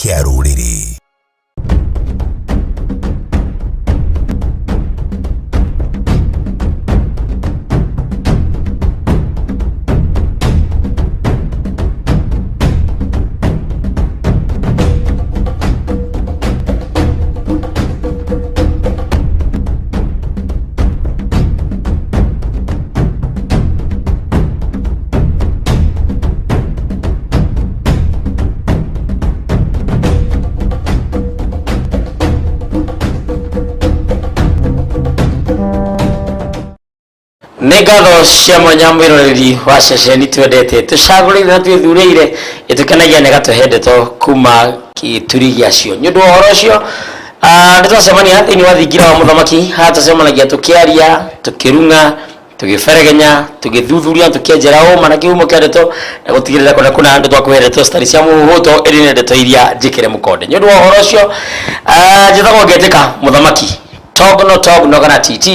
Kĩa rũrĩrĩ. Nĩ ngatho cia mwanya mwĩroreri wa ceceni twendete, tũcagũrĩire na twĩthurĩire, ĩtũkenagia na ĩgatũhe ndeto kuma gĩturi gĩacio. Nĩ ũndũ wa ũhoro ũcio, nĩ twacemania thĩinĩ wa thingira wa mũthamaki, haha tũcemanagia tũkĩaria, tũkĩrung'a, tũgĩberegenya, tũgĩthuthuria, tũkĩenjera ũma na kĩhumo kĩa ndeto na gũtigĩrĩra kũna kũna nĩ twakũhe ndeto citarĩ cia mũhũhũto ĩndĩ nĩ ndeto iria njĩkĩre mũkonde. Nĩ ũndũ wa ũhoro ũcio, njĩtagwo Ngetĩka Mũthamaki, Togno Togno kana TT,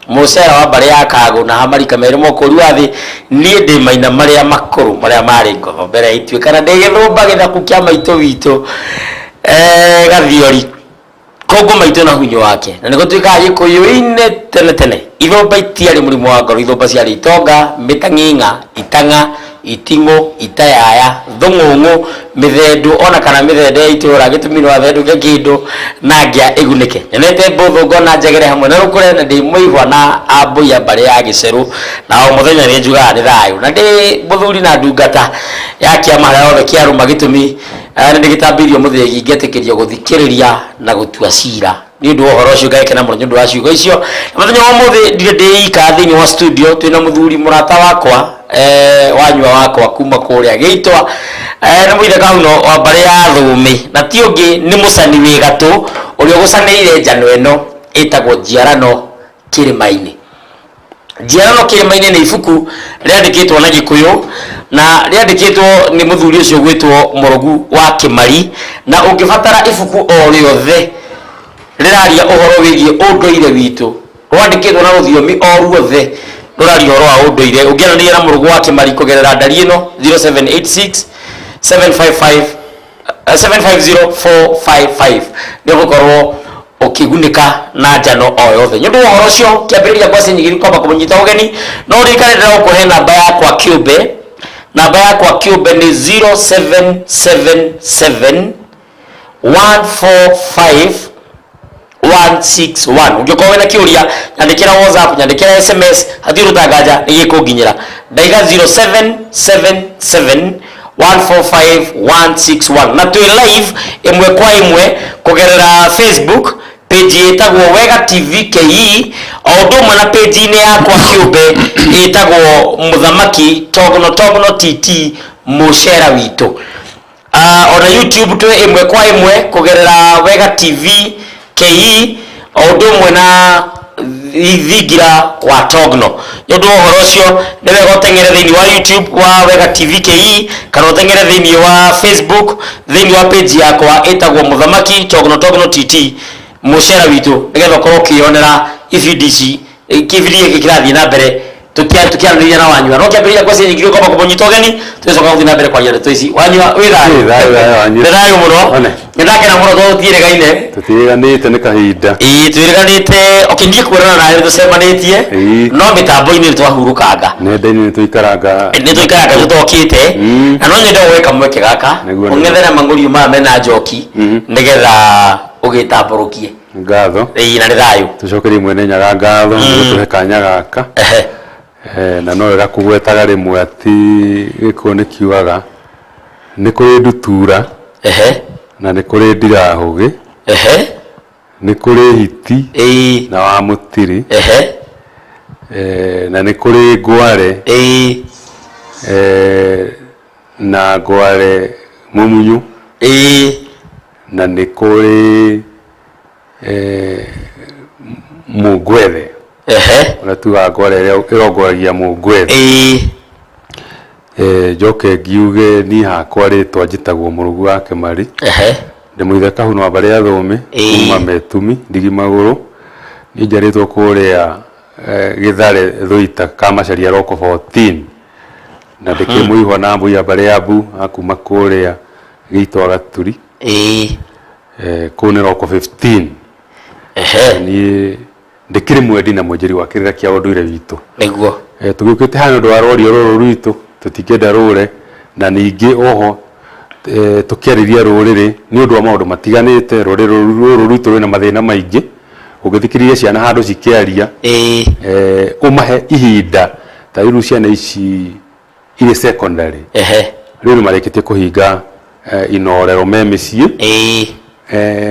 mũcera wa mbarĩ ya Kagũ na hamarika merĩ mokũri wa thĩ. Niĩ ndĩ maina marĩa makũrũ marĩa marĩ ngotho mbere ya ituĩka na ndĩ gĩthũmba gĩthaku kĩa maitũ witũ, Gathiori Kongo maitũ na hunyũ wake. Na nĩ gũtuĩkaga Gĩkũyũ-inĩ tene tene ithũmba itiarĩ mũrimũ wa ngoro, ithũmba ciarĩ itonga, mĩtang'ing'a, itang'a, iting'ũ, itayaya, thũng'ũng'ũ, mĩthendũ ona kana mĩthende ya itũra, gĩtũmi no athendũke kĩndũ na ngĩa ĩgunĩke. Nyonete mbũthũ ngona njegere hamwe na rũkũre na ndĩ mũihwa na ambũi a mbarĩ ya gĩcerũ, na o mũthenya nĩ njugaga nĩ thayũ. Na ndĩ mũthuri na ndungata ya kĩama harĩa hothe kĩarũma, gĩtũmi nĩ ndĩgĩtambĩirio mũthĩgi ngetĩkĩrio gũthikĩrĩria na gũtua cira. Nĩ ũndũ wa ũhoro ũcio ngagĩkena mũno nĩ ũndũ wa ciugo icio. Na mũthenya wa ũmũthĩ ndirĩ ndĩ ika thĩinĩ wa studio, twĩna mũthuri mũrata wakwa, wanyua wakwa kuma kũrĩa Gĩitwa, nĩ mũithe Kahuno wa mbarĩ ya Thũũmĩ, na ti ũngĩ nĩ mũcani wĩ gatũ ũrĩa ũgũcanĩire njano ĩno ĩtagwo Njiarano Kĩrĩma-inĩ. Njiarano Kĩrĩma-inĩ nĩ ibuku rĩandĩkĩtwo na Gĩkũyũ na rĩandĩkĩtwo nĩ mũthuri ũcio ũgwĩtwo Mũrũgu wa Kĩmari, na ũngĩbatara ibuku o rĩothe rĩraria ũhoro wĩgiĩ ũndũire witũ, rwandĩkĩtwo na rũthiomi o ruothe rũraria ũhoro wa ũndũire, ũngĩaranĩria na Mũrũgu wa Kĩmari kũgerera ndari ĩno 0786 755 750455, nĩ ũgũkorwo ũkĩgunĩka na njano o yothe. Nĩ ũndũ wa ũhoro ũcio, kĩambĩrĩria ngwacĩ nyingĩ kwamba kũmũnyita ũgeni, no ririkane ndĩragũkũhe namba yakwa kĩũmbe. Namba yakwa kĩũmbe nĩ 0777 145 161. Ũngĩkorwo wĩna kĩũria, nyandĩkĩra WhatsApp, nyandĩkĩra SMS, hatirĩ ũtanganja, nĩ gĩkũnginyĩra. Ndaiga 0777 145 161. Na twĩ live ĩmwe kwa ĩmwe kũgerera Facebook page ĩtagwo Wega TV KE, o ũndũ ũmwe na page-inĩ yakwa kĩũmbe ĩtagwo Mũthamaki Togno Togno TT mũcera witũ. Ona YouTube twĩ ĩmwe kwa ĩmwe kũgerera Wega TV KE, o ũndũ ũmwe na thingira wa Togno. Nĩ ũndũ wa ũhoro ũcio, nĩ wega ũteng'ere thĩinĩ wa YouTube wa Wega TV KE, kana ũteng'ere thĩinĩ wa Facebook thĩinĩ wa page yakwa ĩtagwo Mũthamaki Togno Togno TT mũcera witũ, nĩgetha ũkorwo ũkĩyonera ibindi ici, kĩbindi gĩkĩ kĩrathiĩ na mbere tũkĩaranĩria na wanyua. No kĩambĩrĩria ngwacĩ nyingĩ gũkorwo kũmũnyita ũgeni, tũgĩcoka gũthiĩ na mbere kwaria ndeto ici. Wanyua, wĩ thayũ? Wĩ thayũ, thayũ wanyu. Nĩ thayũ mũno. One. Nĩ ndakena mũno tondũ tũtiĩrĩgaine. Tũtiĩrĩganĩte nĩ kahinda. Ĩĩ, twĩrĩganĩte. Okay, niĩ kuonana nawe tũcemanĩtie, Ĩĩ. no mĩtambo-inĩ nĩ twahurũkanga. Nenda-inĩ nĩ tũikaranga. Nĩ tũikaranga tũtokĩte. Na no nyende woe kamweke gaka Nĩguo, nĩguo. ũng'ethere mang'ũriũ maya mena njoki nĩgetha ũgĩtambũrũkie. Ngatho. Ĩĩ, na nĩ thayũ. Tũcokerie mwene Nyaga ngatho nĩ gũtũhe kanya gaka. Na no wega kũgwetaga rĩmwe atĩ Gĩkũyũ nĩ kiugaga nĩ kũrĩ ndutura na nĩ kũrĩ ndirahũgĩ, nĩ kũrĩ hiti na wa mũtiri, na nĩ kũrĩ ngware, na ngware mũmunyu, na nĩ kũrĩ mũngwethe. Ũrĩa tugaga ngware ĩrĩa ĩrongoragia mũngwethe. Njoke ngiuge niĩ hakwa rĩtwa njĩtagwo Mũrũgu wa Kĩmari. Ndĩ mũithe Kahuno wa mbarĩ ya Thũũmĩ, kuma Metumi, Ndigi Magũrũ. Niĩ njiarĩtwo kũrĩa Gĩthare Thũita, Kamacharia Local 14. Na ndĩkĩrĩ mũihwa na mbui ya mbarĩ ya Mbu, a kuma kũrĩa Gĩitwa Gaturi. Ĩĩ. Kũu nĩ Roko 15. Niĩ ndĩkĩrĩ mwendi na mwenjeri wa kĩrĩra kĩa ũndũire witũ. Nĩguo. Tũgĩũkĩte haha nĩ ũndũ wa rwario rũrũ rwitũ, tũtingĩenda rũre, na ningĩ oho tũkĩarĩria rũrĩrĩ nĩ ũndũ wa maũndũ matiganĩte. Rũrĩrĩ rũrũ rwitũ rwĩna mathĩna maingĩ, ũngĩthikĩrĩria ciana handũ cikĩaria, ũmahe ihinda, ta rĩu ciana ici irĩ secondary, rĩu nĩ marĩkĩtie kũhinga inorero me mĩciĩ.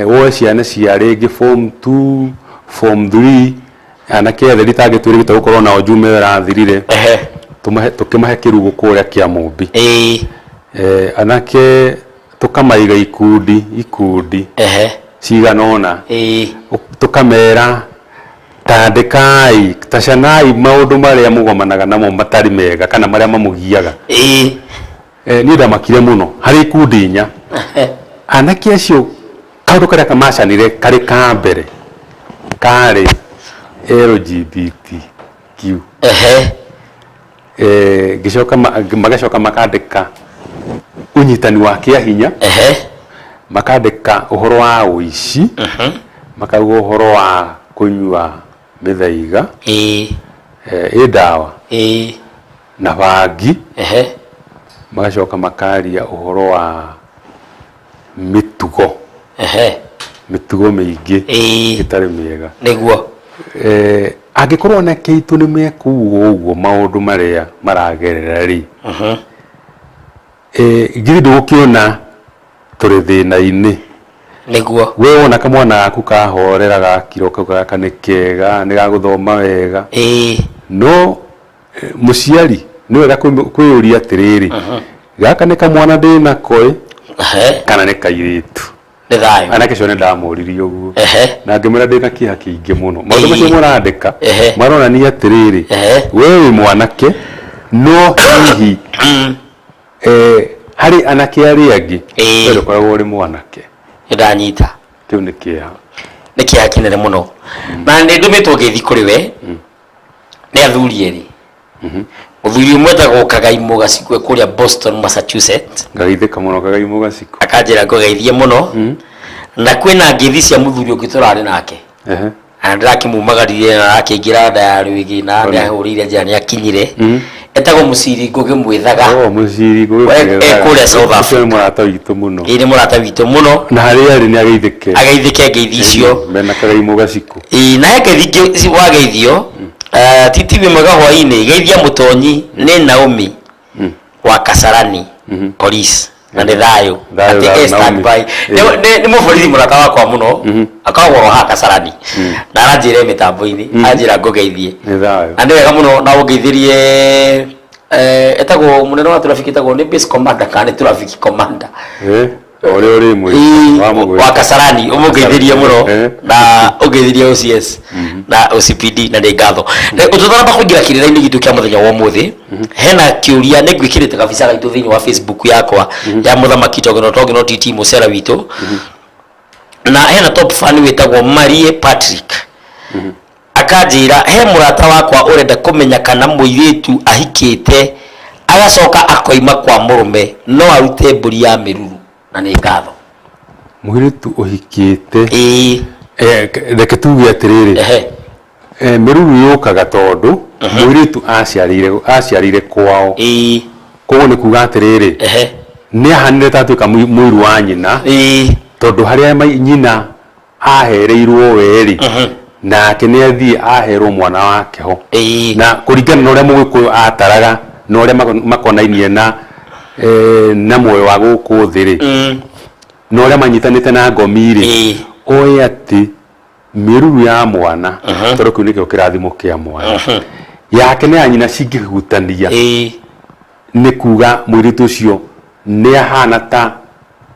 Woe ciana cia rĩngĩ form 2, form 3, anake atheri tangĩtwĩrĩgĩte gũkorwo nao Juma ĩyo ĩrathirire, tũkĩmahe kĩrugo kũrĩa kĩa Mũmbi. Anake tũkamaiga ikundi ikundi cigana ũna, tũkamera tandĩkai, tacanai maũndũ marĩa mũgomanaga namo matarĩ mega kana marĩa mamũgiaga. Niĩ ndamakire mũno harĩ ikundi inya. Anake acio kaũndũ karĩa macanire karĩ ka mbere karĩ LGBTQ. Ngĩcoka magacoka makandĩka ũnyitani wa kĩa hinya, makandĩka ũhoro wa ũici, makauga ũhoro wa kũnyua mĩthaiga, ĩ ndawa na bangi, magacoka makaria ũhoro wa mĩtugo, mĩtugo mĩingĩ ĩtarĩ mĩega. Nĩguo. Angĩkorwo anake aitũ nĩ mekuga ũguo maũndũ marĩa maragerera rĩ, githĩ ndũgũkĩona tũrĩ thĩna-inĩ? Nĩguo. We wona kamwana gaku kahorera gakira ũkauga gaka nĩ kega, nĩ gagũthoma wega. No mũciari nĩ wega kwĩyũria atĩrĩrĩ, gaka nĩ kamwana ndĩ nako ĩ, kana nĩ kairĩtu? Nĩ thayũ. Anake acio nĩ ndamoririe ũguo na ngĩmwĩra ndĩna kĩeha kĩingĩ mũno. Maũndũ macio mũrandĩka maronania atĩrĩrĩ, we wĩ mwanake no hihi harĩ anake arĩa angĩ we ndũkoragwo ũrĩ mwanake. Nĩ ndanyita. Kĩu nĩ kĩeha. Nĩ kĩeha kĩnene mũno. Na nĩ ndũmĩtwo ngeithi kũrĩ we nĩ athuri erĩ. Mũthuri ũmwe etagwo Kagaimũ Gacikũ e kũrĩa Boston, Massachusetts. Ngageithĩka mũno Kagaimũ Gacikũ. Akanjĩra ngũgeithie mũno. Na kwĩna ngeithi cia mũthuri ũngĩ tũrarĩ nake. Na ndĩrakĩmumagaririe na arakĩingĩra nda ya rwĩgĩ na nĩahũrĩire njĩra nĩakinyire. Etagwo Mũciri Ngũgĩ Mwĩthaga. Oh, Mũciri Ngũgĩ Mwĩthaga. E kũrĩa South Africa. Ũcio nĩ mũrata witũ mũno. Ĩĩ nĩ mũrata witũ mũno. Na harĩa arĩ nĩ ageithĩke. Ageithĩke ngeithi icio. Mena Kagaimũ Gacikũ. Ĩĩ na he ngeithi ingĩ wageithio. Titi wĩ mwega hwainĩ, geithia mũtonyi nĩ Naomi wa Kasarani Police na nĩ thayũ. Thayũ, Atĩ thayũ, e stand Naomi. by. Nĩ mũborithi mũrata wakwa mũno, akoragwo oro haha Kasarani. Na aranjĩra e mĩtambo-inĩ, aranjĩra ngũgeithie. Nĩ thayũ. Na nĩ wega mũno na ũngeithĩrie etagwo mũnene wa traffic, etagwo nĩ base commander kana nĩ traffic commander? Ũrĩa ũrĩ Ĩĩ, wa Kasarani, ũmũngeithĩrie mũno na ũngeithĩrie OCS na OCPD na nĩ ngatho. Tũtaramba kũingĩra kĩrĩra-inĩ gitũ kĩa mũthenya wa ũmũthĩ, hena kĩũria nĩ ngwĩkĩrĩte kabica gaitũ thĩinĩ wa Facebook yakwa ya Mũthamaki Togeno Togeno TT mũcera witũ, na hena top fan wĩtagwo Marie Patrick, akanjĩra he mũrata wakwa ũrenda kũmenya kana mũirĩtu ahikĩte agacoka akoima kwa mũrũme no arute mbũri ya mĩruru, na nĩ ngatho. Mũirĩtu ũhikĩte? Ĩĩ. Reke tuge atĩrĩrĩ, mĩruru yũkaga tondũ mũirĩtu aciarĩire aciarĩire kwao. Koguo nĩ kuga atĩrĩrĩ, nĩ ahanire ta atuĩka mũiru wa nyina, tondũ harĩa nyina ahereirwo we-rĩ, nake nĩ athiĩ aherwo mwana wake ho. Na kũringana na ũrĩa Mũgĩkũyũ ataraga na ũrĩa makonainie na na muoyo wa gũkũ thĩ-rĩ, na ũrĩa manyitanĩte na ngomi-rĩ, oĩ atĩ mĩruru ya mwana, tondũ kĩu nĩkĩo kĩrathimo kĩa mwana, yake na ya nyina cingĩhutania, nĩ kuga mũirĩtu ũcio nĩ ahana ta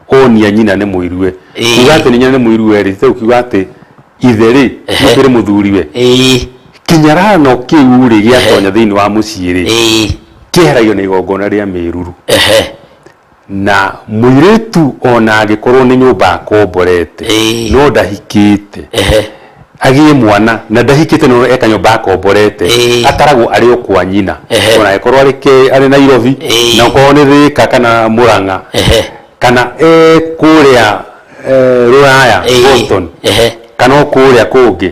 onia nyina nĩ mũirue. Kuga atĩ nyina nĩ mũirue rĩ, ti kuga atĩ ithe rĩ, nĩ mũthuriwe. Kĩnyarano kĩu rĩ, gĩatonya thĩinĩ wa mũciĩ rĩ, kĩeheragio na igongona rĩa mĩruru. Na mũirĩtu ona angĩkorwo nĩ nyũmba akomborete, no ndahikĩte, agĩe mwana na ndahikĩte no eka nyũmba akomborete, ataragwo arĩ o kwa nyina, ona angĩkorwo arĩ Nairobi, na okorwo nĩ Thĩka kana Mũrang'a. Kana e kũrĩa Rũraya, Boston, kana o kũrĩa kũngĩ,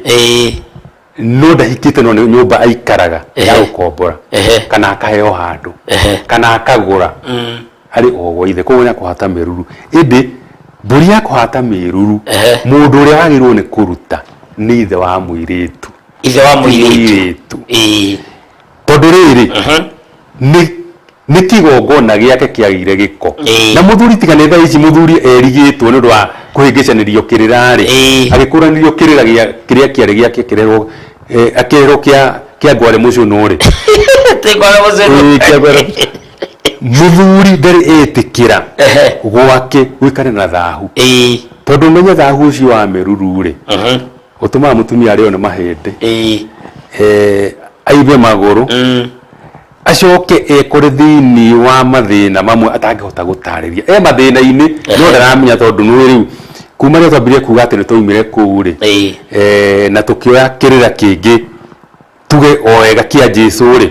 no ndahikĩte, no nĩ nyũmba aikaraga ya gũkombora, kana akaheo handũ, kana akagũra, arĩ o gwa ithe. Koguo nĩ akũhata mĩruru. Ĩndĩ mbũri ya kũhata mĩruru, mũndũ ũrĩa wagĩrĩirwo nĩ kũruta nĩ ithe wa mũirĩtu. Ithe wa Ti mũirĩtu. Mũirĩtu. Tondũ rĩrĩ, nĩ kĩgongona gĩake kĩagĩire gĩko. Na mũthuri, tiga nĩ thaa ici mũthuri erigĩtwo nĩ ũndũ wa kũhĩngĩcanĩrio kĩrĩra-rĩ, agĩkũranĩrio kĩrĩra kĩrĩa kĩarĩ gĩake kĩrerwo, akĩrerwo kĩa ngware mũcũnũ-rĩ. Ti ngware mũcũnũ. Ĩĩ, kĩa ngware. Mũthuri ndarĩ etĩkĩra gwake gũikare na thahu, tondũ ũmenye thahu ũcio wa mĩruru-rĩ, ũtũmaga mũtumia arĩo nĩ mahĩndĩ, aibe magũrũ, acoke ekore thĩinĩ wa mathĩna mamwe atangĩhota gũtarĩria. E mathĩna-inĩ, no ndaramenya, tondũ nĩ rĩu kuma rĩrĩa twambirie kuga atĩ nĩ twaumire kũu rĩ, na tũkĩoya kĩrĩra kĩngĩ, tuge o wega kĩa Jesu rĩ,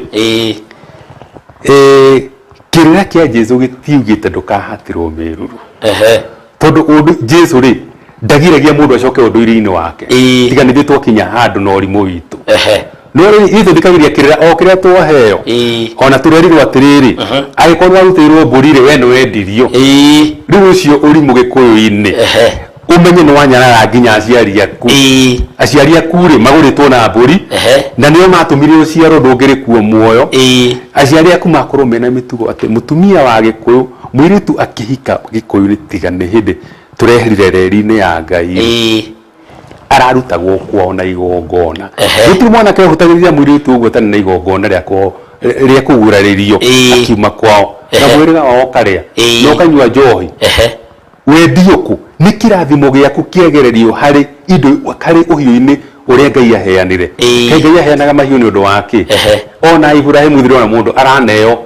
kĩrĩra kĩa Jesu gĩtiugĩte ndũkahatĩrwo mĩruru, tondũ ũndũ Jesu rĩ, ndagiragia mũndũ acoke ũndũire-inĩ wake. Tiga nĩ ithuĩ twakinya handũ na ũrimũ witũ. No rĩu ithuĩ tũthikagĩrĩria kĩrĩra o kĩrĩa twaheo. Ona tũrerirwo atĩrĩrĩ, angĩkorwo warutĩirwo mbũri rĩ, we nĩ wendirio. Rĩu ũcio ũrimũ gĩkũyũ-inĩ, ũmenye nĩ wanyarara nginya aciari aku. Aciari aku rĩ, magũrĩtwo na mbũri, na nĩo matũmire ũciarwo, ndũngĩrĩ kuo muoyo. Aciari aku makorwo mena mĩtugo atĩ mũtumia wa gĩkũyũ, mũirĩtu akĩhika gĩkũyũ-inĩ, tiga nĩ hĩndĩ tũreherire reri-inĩ ya Ngai rĩ, ararutagwo kwao na igongona. Gũtirĩ mwanake ũhutagĩrĩria mũirĩtu ũguo atarĩ na igongona rĩa kũgurarĩrio akiuma kwao na mwĩrĩga wao ũkarĩa na ũkanyua njohi. Wendio kũ? Nĩ kĩrathimo gĩaku kĩagererio harĩ indo, harĩ ũhiũ-inĩ ũrĩa Ngai aheanire. Kaĩ Ngai aheanaga mahiũ nĩ ũndũ wa kĩ? Ona Iburahimu ndĩrona mũndũ araneo,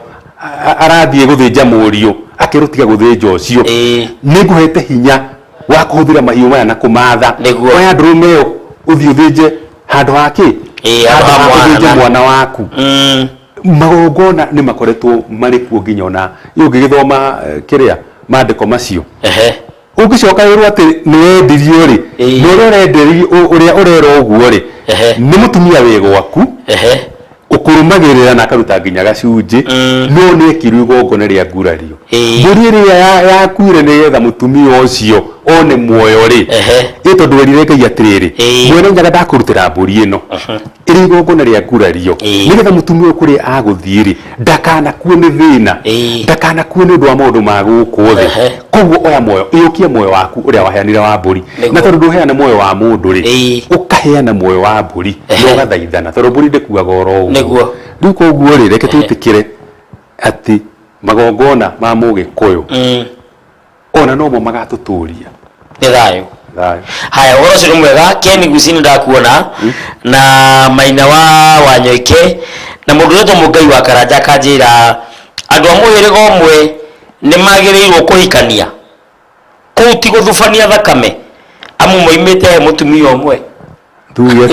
arathiĩ gũthĩnja mũriũ, akerwo tiga gũthĩnja ũcio, nĩ ngũhete hinya wa kũhũthĩra mahiũ maya na kũmatha. Oya ndũrũme ĩyo ũthiĩ ũthĩnje handũ ha kĩ? Handũ Handũ ha ha ũthĩnje mwana. Mwana waku. Magongona nĩ makoretwo marĩ kuo nginya ona ũngĩgĩthoma, kĩrĩa maandĩko macio, ũngĩcoka wĩrwo atĩ nĩ wendirio rĩ, na ũrĩa ũrenderio, ũrĩa ũrerwo ũguo rĩ, nĩ mũtumia wĩ gwaku ũkũrũmagĩrĩra na akaruta nginya gacunjĩ, no nĩ ekirwo igongona rĩa ngurario. Mbũri ĩrĩa yakuire nĩgetha mũtumia ũcio one muoyo rĩ, ĩ tondũ werire Ngai atĩrĩrĩ, mwene Nyaga, ndakũrutĩra mbũri ĩno ĩrĩ igongona rĩa ngurario, nĩgetha mũtumia ũyũ kũrĩa agũthiĩ rĩ, ndakanakue nĩ thĩna, ndakanakue nĩ ũndũ wa maũndũ ma gũkũ thĩ. Koguo oya muoyo, iyũkia muoyo waku ũrĩa waheanire wa mbũri. Na tondũ ndũheana muoyo wa mũndũ rĩ, ũkaheana muoyo wa mbũri na ũgathaithana, tondũ mbũri ndĩkuaga oro ũguo. Rĩu koguo rĩ, reke twĩtĩkĩre atĩ magongona ma mũgĩkũyũ ona nomo magatũtũria. Nĩ thayũ. Thayũ. Haya, ũhoro ũcio nĩ mwega. Ken Guci, nĩ ndakuona na maina wa Wanyoike na mũndũ ũretwo Mũngai wa Karanja akanjĩra andũ a mũhĩrĩga ũmwe nĩ magĩrĩirwo kũhikania, kũu ti gũthubania thakame, amu moimĩte he mũtumia ũmwe. Tuge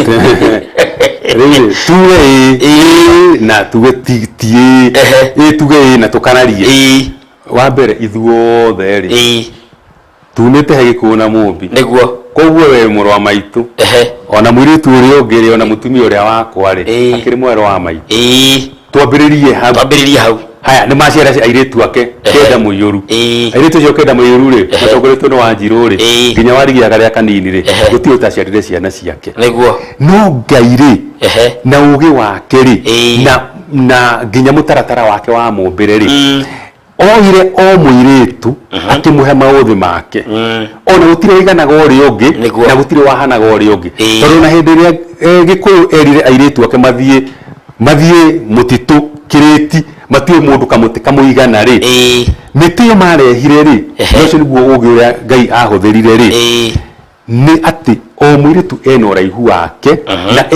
rĩu tuge ĩ ĩ na tuge ti ti ĩ. Ĩ tuge ĩ na tũkararie. Wa mbere, ithuothe rĩ, tumĩte he Gĩkũyũ na Mũmbi. Koguo we mũrũ wa maitũ, ona mũirĩtu ũrĩa ũngĩ rĩ, ona mũtumia ũrĩa wakwa rĩ, akĩrĩ mwerũ wa maitũ. Twambĩrĩrie hau. Twambĩrĩrie hau. Haya, nĩ maciara airĩtu ake kenda mũiyũru. Airĩtu acio kenda mũiyũru rĩ, matongoretio nĩ Wanjirũ rĩ, nginya Warigia karĩa kanini rĩ, gũtirĩ ũtaciarire ciana ciake. No Ngai rĩ, na ũgĩ wake rĩ, na nginya mũtaratara wake wa mũmbĩre rĩ, oire o mũirĩtu akĩmũhe maũthĩ make. Ona gũtirĩ waiganaga ũrĩa ũngĩ, na gũtirĩ wahanaga ũrĩa ũngĩ, tondũ na hĩndĩ ĩrĩa Gĩkũyũ erire airĩtu ake mathiĩ mũtitũ kĩrĩti matue mũndũ kamũtĩ kamũigana rĩ, mĩtĩ ĩyo marehire rĩ, na ũcio nĩguo ũgĩ ũrĩa Ngai ahũthĩrire rĩ, nĩ atĩ o mũirĩtu ena ũraihu wake na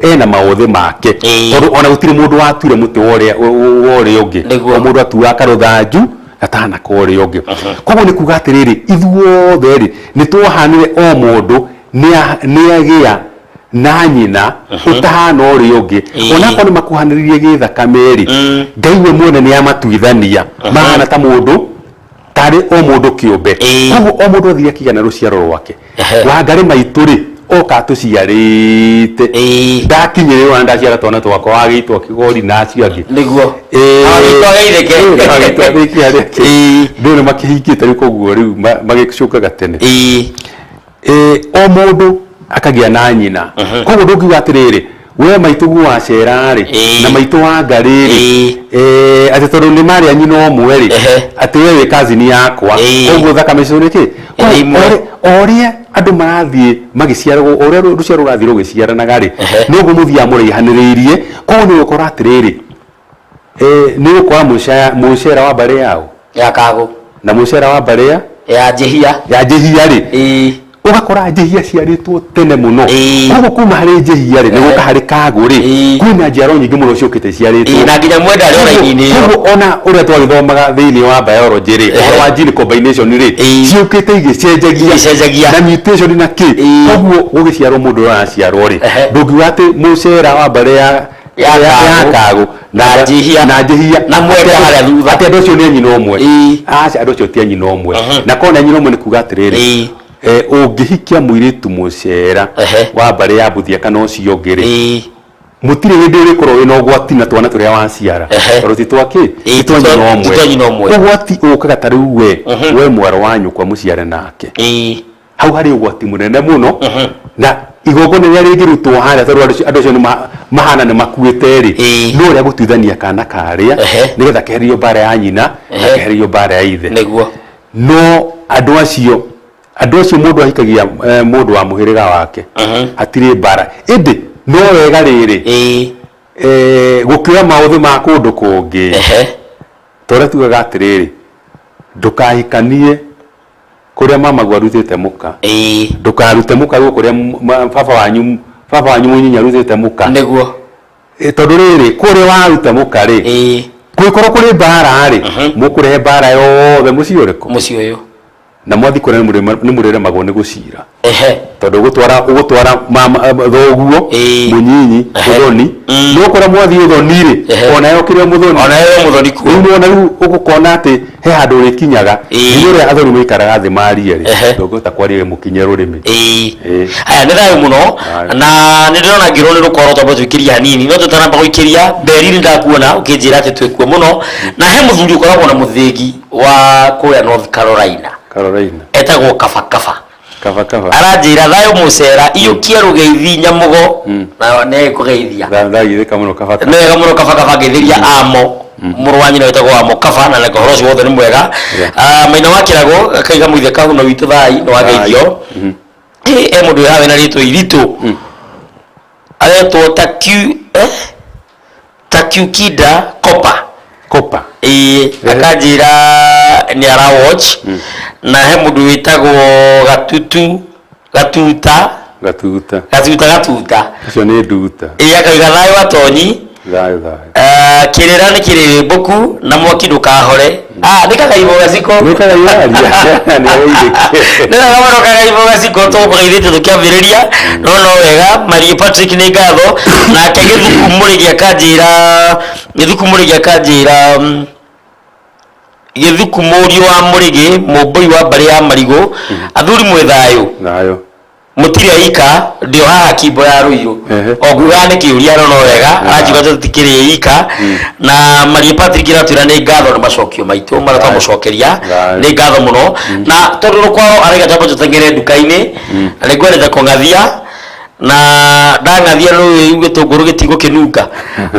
ena maũthĩ make, tondũ ona gũtirĩ mũndũ watuire mũtĩ wa ũrĩa ũngĩ. O mũndũ atuaga karũthanju gatahana ka ũrĩa ũngĩ. Koguo nĩ kuga atĩrĩrĩ, ithuothe rĩ, nĩ twahanire, o mũndũ nĩ agĩa na nyina ũtahana ũrĩa ũngĩ. Onakorwo nĩ makuhanĩrĩirie gĩthakame rĩ, Ngai we mwene nĩ amatuithania mahana ta mũndũ ta Tarĩ o mũndũ kĩũmbe. Koguo o mũndũ athire akĩgĩa na rũciaro rwake. Wangarĩ Maitũ rĩ, oka atũciarĩte. Ndakinyĩrĩrwo na ndaciara twana twakwa, wagĩitwo Kĩgori na acio angĩ. Nĩguo. Wagĩitwo ageithĩke. Wagĩitwo ageithĩke arĩa angĩ. Rĩu nĩ makĩhingĩte rĩu, koguo rĩu magĩcũngaga tene. O mũndũ akagĩa na nyina. Koguo ndũngiuga atĩrĩrĩ, we maitũguo wa cera rĩ, na maitũ wa ngarĩ rĩ, atĩ tondũ nĩ marĩ a nyina ũmwe rĩ, atĩ we wĩ cousin yakwa, koguo thakame citũ nĩ kĩ? Nĩ imwe. O ũrĩa andũ marathiĩ magĩciaragwo, o ũrĩa rũciaro rũrathiĩ rũgĩciaranaga rĩ, noguo mũthiaga mũraihanĩrĩirie. Koguo nĩ ũgũkora atĩrĩrĩ, nĩ ũgũkora mũcera wa mbarĩ yao Ya Kagũ. Na mũcera wa mbarĩ ya Ya Njĩhia. Ya Njĩhia rĩ, ũgakora Njĩhia ciarĩtwo tene mũno. Koguo kuma harĩ Njĩhia rĩ, nĩ gũka harĩ Kagũ rĩ, kwĩna njiaro nyingĩ mũno ciũkĩte ciarĩtwo. Na nginya Mwenda arĩ o raini-inĩ ĩyo. Koguo ona ũrĩa twagĩthomaga thĩinĩ wa biology rĩ, ũhoro wa gene combination rĩ, ciũkĩte igĩcenjagia. Igĩcenjagia. Na mutation na kĩ. Koguo gũgĩciarwo mũndũ ũrĩa araciarwo rĩ, ndũngiuga atĩ mũcera wa mbarĩ ya Ya ya Kagũ. Kagũ Na Njĩhia. Na Njĩhia. Na Mwenda harĩa thutha. Atĩ andũ acio nĩ a nyina ũmwe. Aca, andũ acio ti a nyina ũmwe. Na korwo nĩ a nyina ũmwe nĩ kuga atĩrĩrĩ, ũngĩhikia mũirĩtu mũcera wa mbarĩ ya Mbuthia kana ũcio ũngĩ rĩ, mũtirĩ hĩndĩ ũrĩkorwo wĩna ũgwati na twana tũrĩa waciara, tondũ ti twa kĩ? Ti twa nyina Ti twa nyina ũmwe. Ũgwati ũkaga ta rĩu we we mwarĩ wa nyũkwa mũciare nake, hau harĩ ũgwati mũnene mũno. Na igongona rĩrĩa rĩngĩrutwo harĩa, tondũ andũ acio nĩ mahana nĩ makuĩte rĩ, no rĩa gũtuithania kana karĩa, nĩgetha kehererio mbara ya nyina na kehererio mbara ya ithe. No andũ acio mũndũ ahikagia mũndũ wa mũhĩrĩga wake, hatirĩ mbara. Ĩndĩ no wega rĩrĩ, gũkĩoya maũthĩ ma kũndũ kũngĩ, ta ũrĩa tugaga atĩrĩrĩ, ndũkahikanie kũrĩa mamaguo arutĩte mũka, ndũkarute mũka guo kũrĩa baba wanyu mũnyinyi arutĩte mũka. Tondũ rĩrĩ, kũrĩa waruta mũka rĩ, kũngĩkorwo kũrĩ mbara rĩ, mũkũrehe mbara yothe mũciĩ ũrĩkũ? Mũciĩ ũyũ. Na mwathi kũrĩa nĩ mũrĩremagwo nĩ gũcira, tondũ ũgũtwara mama thoguo mũnyinyi ũthoni. No kũrĩa mwathi ũthoni rĩ, ona yo kĩrĩa mũthoni. Ona yo mũthoni kuo. Rĩu nĩwona, rĩu ũgũkona atĩ he handũ ũrĩkinyaga, nginya ũrĩa athoni maikaraga thĩ marie rĩ, ndũngĩhota kwaria wĩ mũkinye rũrĩmĩ. Haya, nĩ thayũ mũno. Thayũ. Na nĩ ndĩrona ngĩrwo nĩ rũkoro twamba tũikĩrie hanini, no tũtanamba gũikĩria mberi nĩ ndakuona ũkĩnjĩra atĩ twĩkuo mũno, na he mũthuri ũkoragwo na mũthĩgi wa kũrĩa North Carolina. Carolina. Etagwo Kaba Kaba. Kaba Kaba. Aranjĩra thayũ mũcera, iyũkia rũgeithi nyamũgo, na nĩ kũgeithia. Ndagithĩka mũno, Kaba Kaba. Nĩ wega mũno, Kaba Kaba. Ngeithĩria amo mũrũ wa nyina wĩtagwo Amo Kaba, na ũhoro ũcio wothe nĩ mwega. Ah, Maina wa Kĩrago akaiga mũithe kahuno witũ thai, nĩ wageithio. E mũndũ wĩ haha wĩna rĩtwa iritũ, aretwo Takiu, Takiukida Kopa. Kopa. Ĩĩ, akanjĩra nĩ ara watch. Na he mũndũ wĩtagwo Gatutu Gatuta. Gatuta. Gatuta, Gatuta. Ũcio nĩ Nduta. Ĩĩ, akauga thayũ atonyi. Thayũ, thayũ. Kĩrĩra nĩ kĩrĩrĩmbũku na mwaki ndũkahore. Ah, nĩ kagaimbo gaciko. Nĩ kagaimbo aria. Nĩ ageithĩke. Nĩ wega mũno, kagaimbo gaciko, tũkũgeithĩte tũkĩambĩrĩria. No wega, Marie Patrick, nĩ ngatho. Nake Gĩthuku Mũrĩgi akanjĩra, Gĩthuku Mũrĩgi akanjĩra, Gĩthuku mũriũ wa Mũrĩgĩ, mũmbũi wa mbarĩ ya Marigũ, athuri mwĩ thayũ? Thayũ. Mũtirĩ aika, ndĩ o haha kimbo ya Rũirũ. O ngugaga nĩ kĩũria, no wega aranjiga tũtikĩrĩ ika. Na Marie Patrick iratwĩra nĩ ngatho nĩ macokio maitũ marĩa twamũcokeria. Thayũ. Nĩ ngatho mũno. Na tondũ rũkwaro araiga twambe tũteng'ere nduka-inĩ, na nĩ ngwendete kũng'athia, na ndang'athia rũĩ gĩtũngũrũ gĩtigũkĩnunga.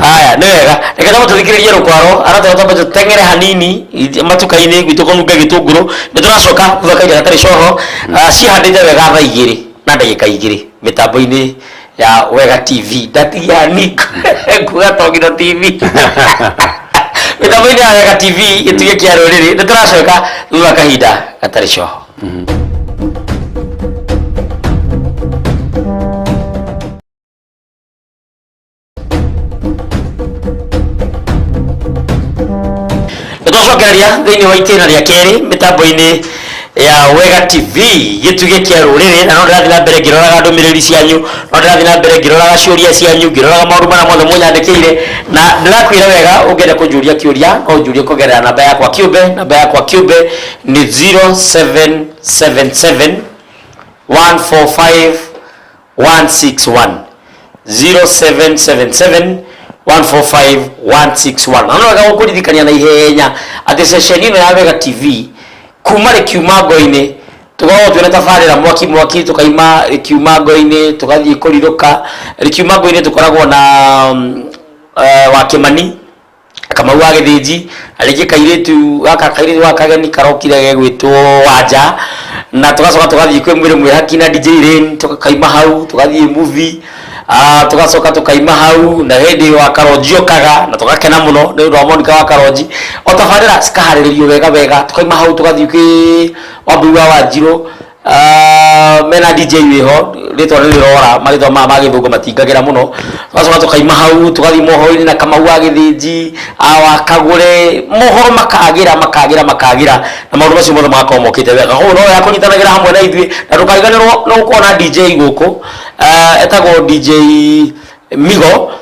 Haya, nĩ wega, reke twambe tũthikĩrĩrie rũkwaro aratwĩra twambe tũteng'ere hanini matuka-inĩ gwitũ kũnunga gĩtũngũrũ. Nĩ tũracoka thutha kahinda gatarĩ coho. Cihandĩte wega thaa 2:02 mĩtambo-inĩ ya Wega TV. Ndatigia Nick kuga Tongino TV, mĩtambo-inĩ ya Wega TV, gĩtugĩ kĩa rũrĩrĩ. Nĩ tũracoka thutha kahinda gatarĩ coho. Nĩtwacokereria thĩinĩ wa itĩna rĩa kerĩ mĩtambo-inĩ. Ya Wega TV, gĩtugĩ kĩa rũrĩrĩ. Na no ndĩrathiĩ na mbere ngĩroraga ndũmĩrĩri cianyu, no ndĩrathiĩ na mbere ngĩroraga ciũria cianyu, ngĩroraga maũndũ marĩa mothe mũnyandĩkĩire. Na ndĩrakwĩra wega, ũngĩenda kũnjũria kĩũria no ũnjũrie kũgerera namba yakwa kĩũmbe. Namba yakwa kĩũmbe nĩ 0777 145 161, 0777 145 161. Na no wega gũkũririkania na ihenya atĩ ceceni ĩno ya Wega TV kuma rĩkiuma ngo-inĩ tũkoragwo twĩna tabarĩra mwaki mwaki, tũkaima rĩkiuma ngo-inĩ tũgathiĩ kũrirũka rĩkiuma ngo-inĩ, tũkoragwo na wa Kĩmani Kamau wa Gĩthĩnji, na rĩngĩ kairĩtu gaka, kairĩtu gaka kageni karokire gegwĩtwo Wanja, na tũgacoka tũgathiĩ kwĩ mwĩrĩ mwĩhaki na DJ Rain, tũkaima hau tũgathiĩ movie. Tũgacoka tũkaima hau na hĩndĩ wa Karonji okaga na tũgakena mũno nĩ ũndũ wa Monica wa Karonji. O tabarĩra cikaharĩrĩrio wega wega, tũkaima hau tũgathiĩ kwĩ Wambui wa Wanjirũ. Mena DJ wĩho, rĩtwa nĩ rĩrora, marĩtwa maya ma gĩthũngũ matingagĩra mũno. Tũgacoka tũkaima hau tũgathiĩ mohoro-inĩ na Kamau wa Gĩthĩnji wa Kagũre, mohoro makagĩra makagĩra makagĩra, na maũndũ macio mothe magakorwo mokĩte wega. Koguo no wega kũnyitanagĩra hamwe na ithuĩ, na ndũkariganĩrwo no gũkorwo na DJ gũkũ, etagwo DJ Migo.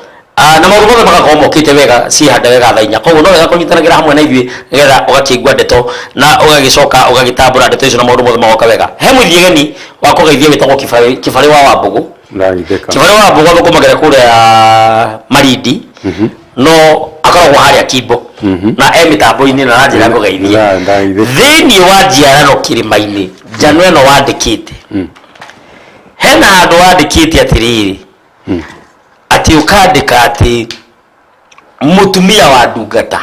Na maũndũ mothe magakorwo mokĩte wega, ciĩhande wega thaa 4. Koguo no wega kũnyitanagĩra hamwe na ithuĩ nĩgetha ũgakĩigua ndeto na ũgagĩcoka ũgagĩtambũra ndeto icio na maũndũ mothe magoka wega. He mũthiegeni wa kũgeithia wĩtagwo Kĩbarĩ, Kĩbarĩ wa Wambũgũ. Ndagithĩka. Kĩbarĩ wa Wambũgũ athũkũmagĩra kũrĩa Malindi, no akoragwo harĩa Kimbo na e mĩtambo-inĩ na aranjĩra ngũgeithie. Ndagithĩka. Thĩinĩ wa njiarano kĩrĩma-inĩ, njano ĩno wandĩkĩte, hena handũ wandĩkĩte atĩrĩrĩ, atĩ ũkandĩka atĩ mũtumia wa ndungata.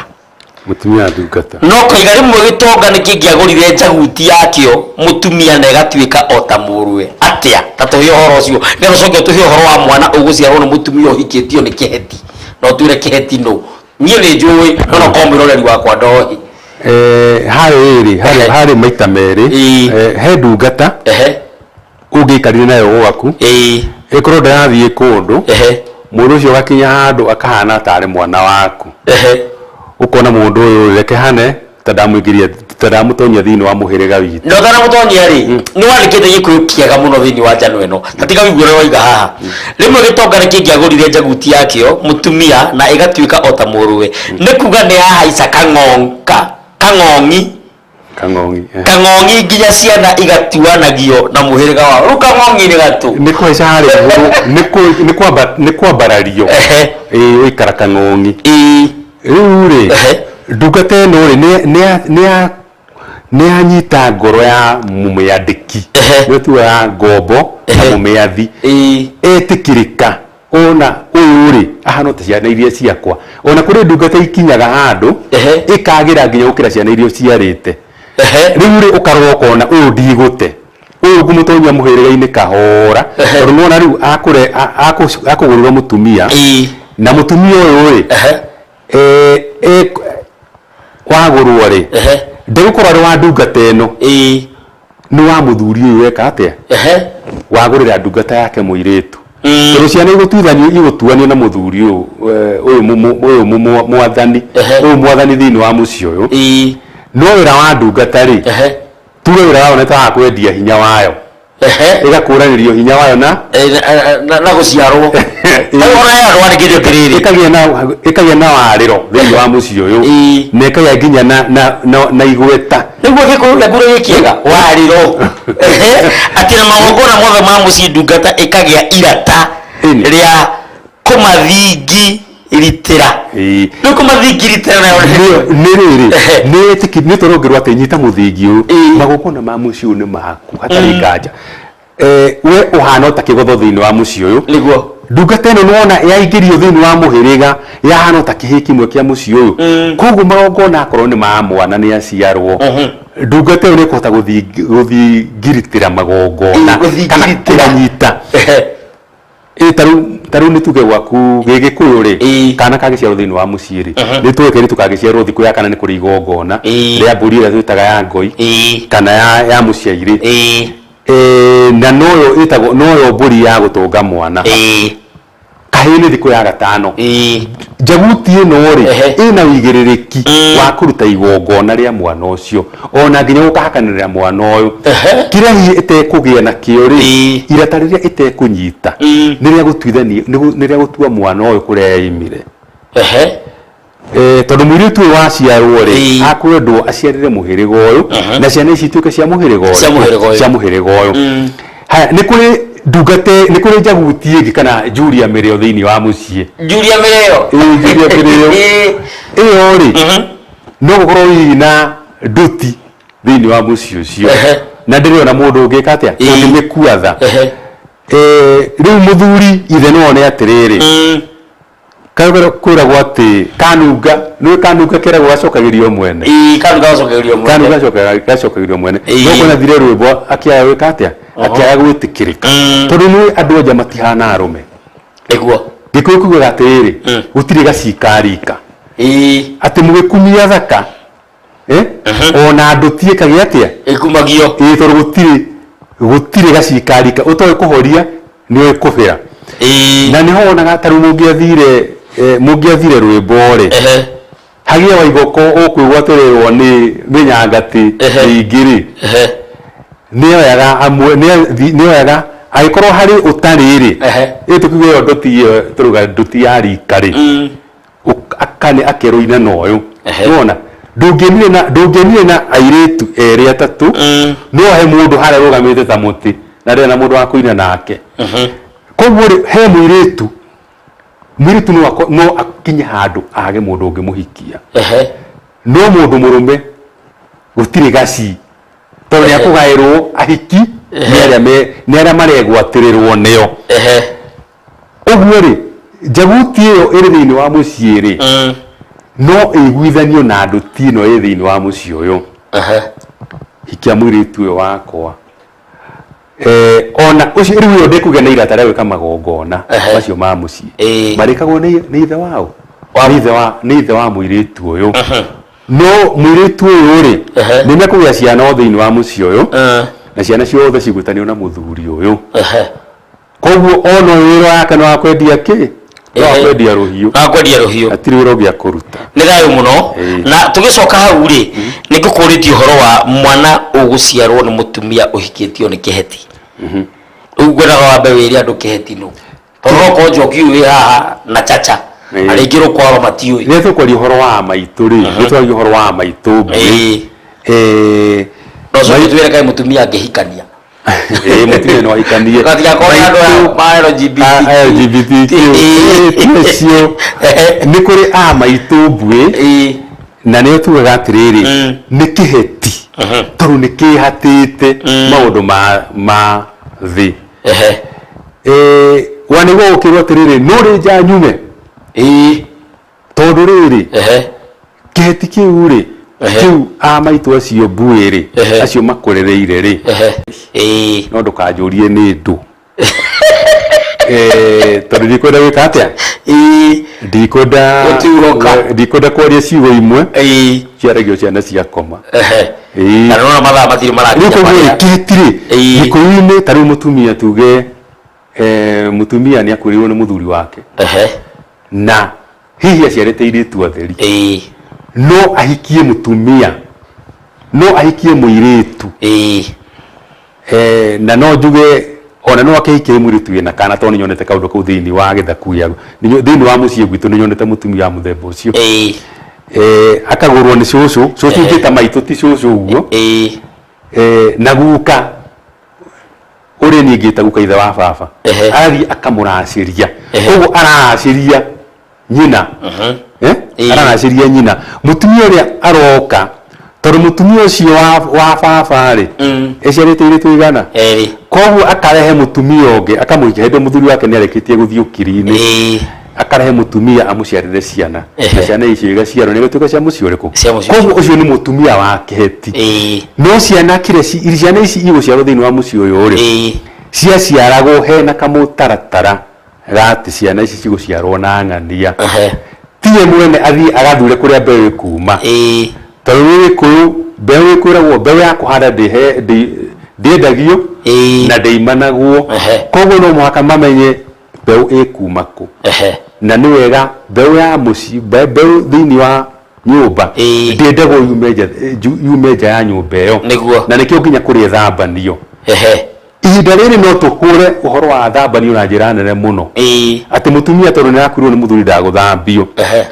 Mũtumia wa ndungata. No kaiga rĩmwe gĩtonga nĩ kĩngĩagũrire njaguti yakĩo mũtumia na ĩgatuĩka o ta mũrũwe. Atĩa? Ta tũhe ũhoro ũcio nĩgetha ũcoke ũtũhe ũhoro wa mwana ũgũciarwo nĩ mũtumia ũhikĩtio nĩ kĩheti, na ũtwĩre kĩheti nũ. Niĩ nĩ njũĩ, no no korwo mwĩroreri wakwa ndoĩ. Harĩ rĩ harĩ maita merĩ. He ndungata ũngĩikarire nayo gwaku, ĩkorwo ndĩrathiĩ kũndũ, mũndũ ũcio ũgakinya handũ akahana tarĩ mwana waku. Ũkona mũndũ ũyũ, reke hane ta ndamũingĩria, ta ndamũtonyia thĩinĩ wa mũhĩrĩga witũ. Na ũtanamũtonyia rĩ, nĩ wandĩkĩte Gĩkũyũ kĩega mũno thĩinĩ wa njano ĩno, ta tiga wĩigue ũrĩa waiga haha. Rĩmwe gĩtonga nĩ kĩngĩagũrire njaguti yakĩo mũtumia na ĩgatuĩka o ta mũrũwe, nĩ kuga nĩ yahaica kang'onga kang'ong'i. Kang'ong'i. Kang'ong'i nginya ciana igatuanagio na mũhĩrĩga wao. Rĩu kang'ong'i nĩ gatũ? Nĩ kũhaica harĩa igũrũ, nĩ kwambarario. Ĩĩ, ũikara kang'ong'i. Rĩu rĩ, ndungata ĩno rĩ, nĩ yanyita ngoro ya mũmĩandĩki. Nĩyo tugaga ngombo na mũmĩathi. Etĩkĩrĩka ona ũyũ rĩ, ahana ta ciana iria ciakwa. Ona kũrĩ ndungata ikinyaga handũ ĩkagĩra nginya gũkĩra ciana iria ũciarĩte. Rĩu rĩ, ũkarora ũkona ũyũ ndigũte, ũyũ ngũmũtonyia mũhĩrĩga-inĩ kahora, tondũ nĩwona rĩu akũgũrĩrwo mũtumia, na mũtumia ũyũ rĩ, wagũrwo rĩ, ndegũkorwo arĩ wa ndungata ĩno, nĩ wa mũthuri ũyũ weka atĩa, wagũrĩra ndungata yake mũirĩtu. Tondũ ciana igũtuithanio, igũtuanio na mũthuri ũyũ, ũyũ ũyũ mwathani, ũyũ mwathani thĩinĩ wa mũciĩ ũyũ. No wĩra wa ndungata rĩ, tuge wĩra wayo nĩ ta wa kwendia hinya wayo, ĩgakũranĩrio hinya wayo na Na gũciarwo. Ona he andũ wandĩkĩte atĩrĩrĩ, ĩkagĩa na warĩro thĩinĩ wa mũciĩ ũyũ, na ĩkagĩa nginya na igweta. Nĩguo Gĩkũyũ gĩaku nĩ gĩkĩega, warĩro. Atĩ na magongona mothe ma mũciĩ ndungata ĩkagĩa irata rĩa kũmathingiritĩra. Rĩu kũmathingiritĩra nayo nĩ rĩrĩ, nĩ ĩtĩki nĩ tondũ ũngĩrwo atĩ nyita mũthingi ũyũ, magongona ma mũciĩ ũyũ nĩ maku hatarĩ nganja. We ũhana o ta kĩgotho thĩinĩ wa mũciĩ ũyũ. Ndungata ĩno nĩwona yaingĩrio thĩinĩ wa mũhĩrĩga, yahana o ta kĩhĩĩ kĩmwe kĩa mũciĩ ũyũ. Koguo magongona akorwo nĩ ma mwana nĩ aciarwo, ndungata ĩyo nĩ ĩkũhota gũthingiritĩra magongona kana kũmanyita. Ĩ tarĩu nĩ tuge gwaku Gĩgĩkũyũ rĩ, kana kangĩciarwo thĩinĩ wa mũciĩ rĩ, nĩ tũĩ kairĩtu kangĩciarwo thikũ ya kana nĩ kũrĩ igongona rĩa mbũri ĩrĩa twĩtaga ya ngoi kana ya mũciairĩ. Na noyo ĩtagwo noyo mbũri ya gũtũnga mwana. Kahĩĩ nĩ thikũ ya gatano. Njaguti ĩno rĩ, ĩna ũigĩrĩrĩki wa kũruta igongona rĩa mwana ũcio ona nginya gũkahakanĩrĩra mwana ũyũ. Kĩrĩa hihi ĩtekũgĩa nakĩo rĩ, irata rĩrĩa ĩtekũnyita nĩ rĩa gũtuithania, nĩ rĩa gũtua mwana ũyũ kũrĩa yoimire. Tondũ mũirĩtu ũyũ waciarwo rĩ, akwendwo aciarĩre mũhĩrĩga ũyũ, na ciana ici ituĩke cia mũhĩrĩga Cia ũrĩkũ? Mũhĩrĩga ũyũ. Cia mũhĩrĩga ũyũ. Haya, nĩ kũrĩ ndungata, nĩ kũrĩ njaguti ĩngĩ kana Julia Mĩrĩo thĩinĩ wa mũciĩ. Julia Mĩrĩo. Ĩĩ, Julia Mĩrĩo. Ĩyo rĩ, no gũkorwo hihi na nduti thĩinĩ wa mũciĩ ũcio. Na ndĩrĩ ona mũndũ ũngĩka atĩa? Ũngĩmĩkua tha. Rĩu mũthuri ithe no one atĩrĩrĩ, Karũgano kwĩragwo atĩ kanunga, nĩũĩ kanunga keragwo gacokagĩrio mwene. Ĩĩ, kanunga gacokagĩrio mwene. Kanunga gacokagĩrio mwene. No kwĩna thire rwĩmbo akĩaga gwĩka atĩa? Akĩaga gwĩtĩkĩrĩka. Tondũ nĩũĩ andũ anja matihana arũme. Nĩguo. Gĩkũyũ kiugaga atĩrĩrĩ, gũtirĩ gacika rika. Atĩ mũgĩkumia thaka, eh? Ona ndũti ĩkagĩa atĩa? Ĩkumagio. Ĩĩ, tondũ gũtirĩ gacika rika ũtoĩ kũhoria nĩoĩ kũbĩra. Na nĩho wonaga ta rĩu mũngĩathire rwĩmbo rĩ, hagĩe Waigoko ũkwĩgwatĩrĩrwo nĩ mĩnyangatĩ mĩingĩ rĩ, nĩoyaga amwe, nĩoyaga angĩkorwo harĩ ũtarĩ rĩ, ĩ tũkiuge ĩyo ndũti ĩyo tũrauga ndũti ya rika rĩ, akane akerwo ina na ũyũ. Nĩwona ndũngĩonire na ndũngĩonire na airĩtu erĩ atatũ, no he mũndũ harĩa rũgamĩte ta mũtĩ na ndĩrĩ na mũndũ wa kũina nake. Koguo rĩ, he mũirĩtu, mũirĩtu no akinye handũ age mũndũ ũngĩmũhikia, no mũndũ mũrũme gũtirĩ gaci, tondũ nĩ akũgaĩrwo ahiki nĩ arĩa nĩ arĩa maregwatĩrĩrwo nĩo. Ũguo rĩ, njaguti ĩyo ĩrĩ thĩinĩ wa mũciĩ rĩ, no ĩiguithanio na ndũti ĩno ĩ thĩinĩ wa mũciĩ ũyũ. Hikia mũirĩtu ũyũ wakwa. Ona ũcio rĩu ĩyo ndĩkũgĩa na irata rĩa gwĩka magongona macio ma mũciĩ. Marĩkagwo nĩ ithe waũ? Nĩ ithe wa mũirĩtu ũyũ. No mũirĩtu ũyũ rĩ, nĩ mekũgĩa ciana o thĩinĩ wa mũciĩ ũyũ, na ciana ciothe cigwĩtanio na mũthuri ũyũ. Koguo ona ũyũ wĩra wake nĩ wa kwendia kĩ? Nĩ wa kwendia rũhiũ. Wa kwendia rũhiũ. Hatirĩ wĩra ũngĩ akũruta. Nĩ thayũ mũno. Na tũgĩcoka hau rĩ, nĩ ngũkũrĩtie ũhoro wa mwana ũgũciarwo nĩ mũtumia ũhikĩtio nĩ kĩheti. Rĩu ngwendaga wambe wĩre andũ kĩheti nũ. Tondũ no korwo Njoki ũyũ wĩ haha na Chacha, arĩa aingĩ rũkwaro matiũĩ. Rĩrĩa tũkwaria ũhoro wa maitũ rĩ, nĩ twaragia ũhoro wa maitũ mbuĩ. No ũcoke twĩre kaĩ mũtumia angĩhikania. Ĩĩ, mũtumia no ahikanie. Gatigakorwo nĩ andũ aya ma LGBTQ. A LGBTQ. Ĩĩ, ti acio. Nĩ kũrĩ a maitũ mbuĩ, na nĩo tugaga atĩrĩrĩ, nĩ kĩheti, tondũ nĩ kĩhatĩte maũndũ ma thĩ. Wanĩgwo ũkĩrwo atĩrĩrĩ, no rĩ nja nyume. Tondũ rĩrĩ, kĩheti kĩu rĩ, kĩu a maitũ acio mbuĩ rĩ, acio makũrereire rĩ, no ndũkanjũrie nĩ ndũ. Tondũ ndikwenda gwĩka atĩa? Ndikwenda Gũtuurũka. Ndikwenda kwaria ciugo imwe ciaragio ciana ciakoma. Na nĩwona mathaa matirĩ Rĩu marakinya koguo rĩ, marĩa. kĩheti rĩ, Gĩkũyũ-inĩ ta rĩu mũtumia tuge, mũtumia nĩ akuĩrĩirwo nĩ mũthuri wake. Na hihi aciarĩte airĩtu atheri, no ahikie mũtumia, no ahikie mũirĩtu. Na no njuge ona no akĩhikie mũirĩtu wĩna kana, tondũ nĩnyonete kaũndũ kau thĩinĩ wa gĩthaku gĩa thĩinĩ wa mũciĩ gwitũ, nĩnyonete mũtumia wa mũthemba ũcio. Akagũrwo nĩ cũcũ, cũcũ ingĩta maitũ ti cũcũ ũguo. Na guka ũrĩa niĩ ngĩta guka ithe wa baba, arathiĩ akamũracĩria. Ũguo araracĩria nyina. Araracĩria nyina mũtumia ũrĩa aroka, tondũ mũtumia ũcio wa baba rĩ, eciarĩte airĩtu aigana? Erĩ. Koguo akarehe mũtumia ũngĩ akamũhikia hĩndĩ ĩyo mũthuri wake nĩ arĩkĩtie gũthiĩ ũkiri-inĩ. Akarehe mũtumia amũciarĩre ciana, na ciana icio igaciarwo nĩ igatuĩka cia mũciĩ ũrĩkũ? Cia mũciĩ Koguo ũcio nĩ mũtumia wa kĩheti. No ciana kĩrĩa ciana ici igũciarwo thĩinĩ wa mũciĩ ũyũ rĩ, ciaciaragwo hena kamũtaratara ga atĩ ciana ici cigũciarwo na ng'ania. Tiwe mwene athiĩ agathure kũrĩa mbeũ ĩkuma. Tondũ nĩ Gĩkũyũ mbeũ ĩkwĩragwo mbeũ ya kũhanda ndĩendagio na ndĩimanagwo. Koguo no mũhaka mamenye Mbeũ ĩkuma kũ? Ehe. Na nĩ wega mbeũ ya mũciĩ, mbeũ thĩinĩ wa nyũmba ndĩendagwo yume nja, yume nja ya nyũmba ĩyo. Nĩguo. Na nĩkĩo nginya kũrĩ thambanio. Ehe. Ihinda rĩrĩ no tũhũre ũhoro wa thambanio na njĩra nene mũno. Atĩ mũtumia tondũ nĩ arakuĩrwo nĩ mũthuri ndagũthambio. Ehe.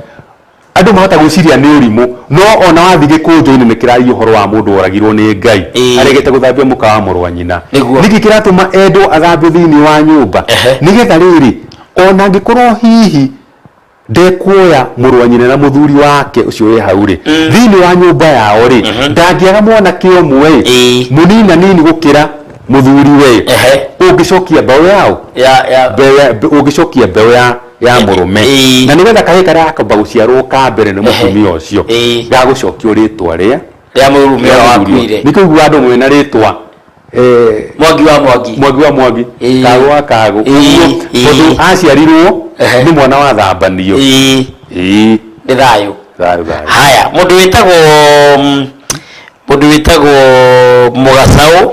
Andũ mahota gwĩciria nĩ ũrimũ, no ona wathiĩ gĩkũnjo-inĩ nĩ kĩraria ũhoro wa mũndũ woragirwo nĩ Ngai aregete gũthambia mũka wa mũrũ wa nyina. Nĩguo. Nĩkĩ kĩratũma endwo athambio thĩinĩ wa nyũmba? Ehe. Nĩgetha rĩrĩ, ona angĩkorwo hihi ndekuoya mũrũ wa nyina na mũthuri wake ũcio wĩ hau rĩ, thĩinĩ wa nyũmba yao rĩ, ndangĩaga mwanake ũmwe ĩ, mũnina nini gũkĩra mũthuri we, ũngĩcokia mbeũ yao? Ya ya Ũngĩcokia mbeũ ya mũrũme. Na nĩgetha kahĩĩ karĩa gakamba gũciarwo ka mbere nĩ mũtumia ũcio, gagũcokio rĩtwa rĩa rĩa mũrũme ũrĩa wakuire. Nĩkĩo ũiguaga andũ mena rĩtwa Mwangi wa Mwangi. Mwangi wa Mwangi, Kagũ wa Kagũ. Tondũ aciarirwo nĩ mwana wa thambanio. Nĩ thayũ. Thayũ, thayũ. Haya, mũndũ wĩtagwo Mũgacaũ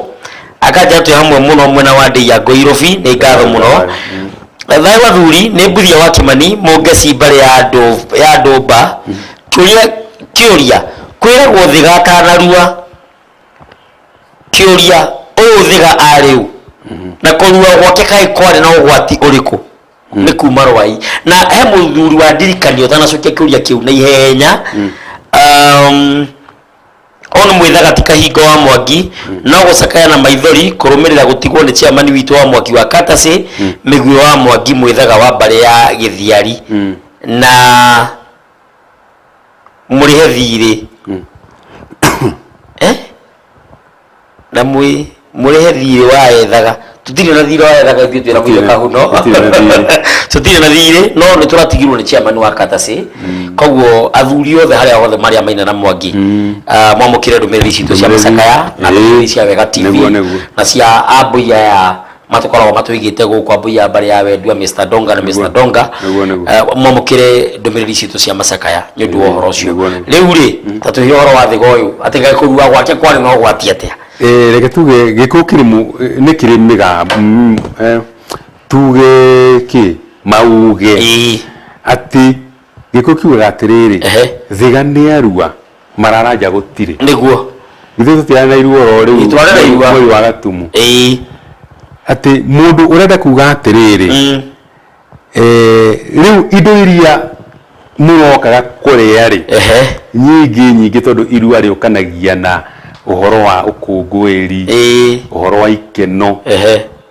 akanja twĩ hamwe mũno mwena wa ndĩ ya Ngoirobi, nĩ ngatho mũno. Thayũ athuri, nĩ Mbuthia wa Kĩmani Mũngeci mbarĩ ya Ndũmba. Kĩũria kwĩragwo thiga atanarua. Kĩũria, ũyũ thiga arĩ ũ na kũrua gwake kaĩ kwarĩ na ũgwati ũrĩkũ? Nĩ kuma Rwai. Na he mũthuri wa ndirikanio ũtanacokia kĩũria kĩu na ihenya, ono mwĩthaga ti Kahingo wa Mwangi, no gũcakaya na maithori kũrũmĩrĩra gũtigwo nĩ chairman witũ wa Mwangi wa Katacĩ, Mĩguĩ wa Mwangi mwĩthaga wa mbarĩ ya Gĩthiari, na mũrĩhe thirĩ, eh? Na mũrĩhe thirĩ wa ethaga. Tũtirĩ na thirĩ wa ethaga ithuĩ, twĩna mũico kahuno. Tũtirĩ na thirĩ. Tũtirĩ na thirĩ, no nĩ tũratigirwo nĩ chairman wa Katacĩ. Koguo athuri othe harĩa hothe marĩa maina na Mwangi, mwamũkĩre ndũmĩrĩri citũ cia macakaya na ndũmĩrĩri cia Wega TV Nĩguo, nĩguo. na cia ambũi aya matũkoragwo matũigĩte gũkũ, ambũi ya mbarĩ ya Wendua, Mr Donga na Mr Donga. Nĩguo, nĩguo. Mwamũkĩre ndũmĩrĩri citũ cia macakaya nĩ ũndũ wa ũhoro ũcio. Nĩguo, nĩguo. Rĩu rĩ, ta tũhe ũhoro wa thiga ũyũ, atĩ kũrua gwake kwarĩ na ũgwati atĩa? Reke tuge gĩkũyũ kĩrĩ nĩ kĩrĩ tuge kĩ mauge atĩ gĩkũyũ kiugaga atĩrĩrĩ, thiga nĩ arua, mararanja gũtirĩ. Ithuĩ tũtirarĩ na irua oro rĩu. Twarĩ na irua. Mweri wa Gatumu. Atĩ mũndũ ũrenda kuga atĩrĩrĩ, rĩu indo iria mũrokaga kũrĩa rĩ, nyingĩ nyingĩ, tondũ irua rĩũkanagia na ũhoro wa ũkũngũĩri, ũhoro wa ikeno,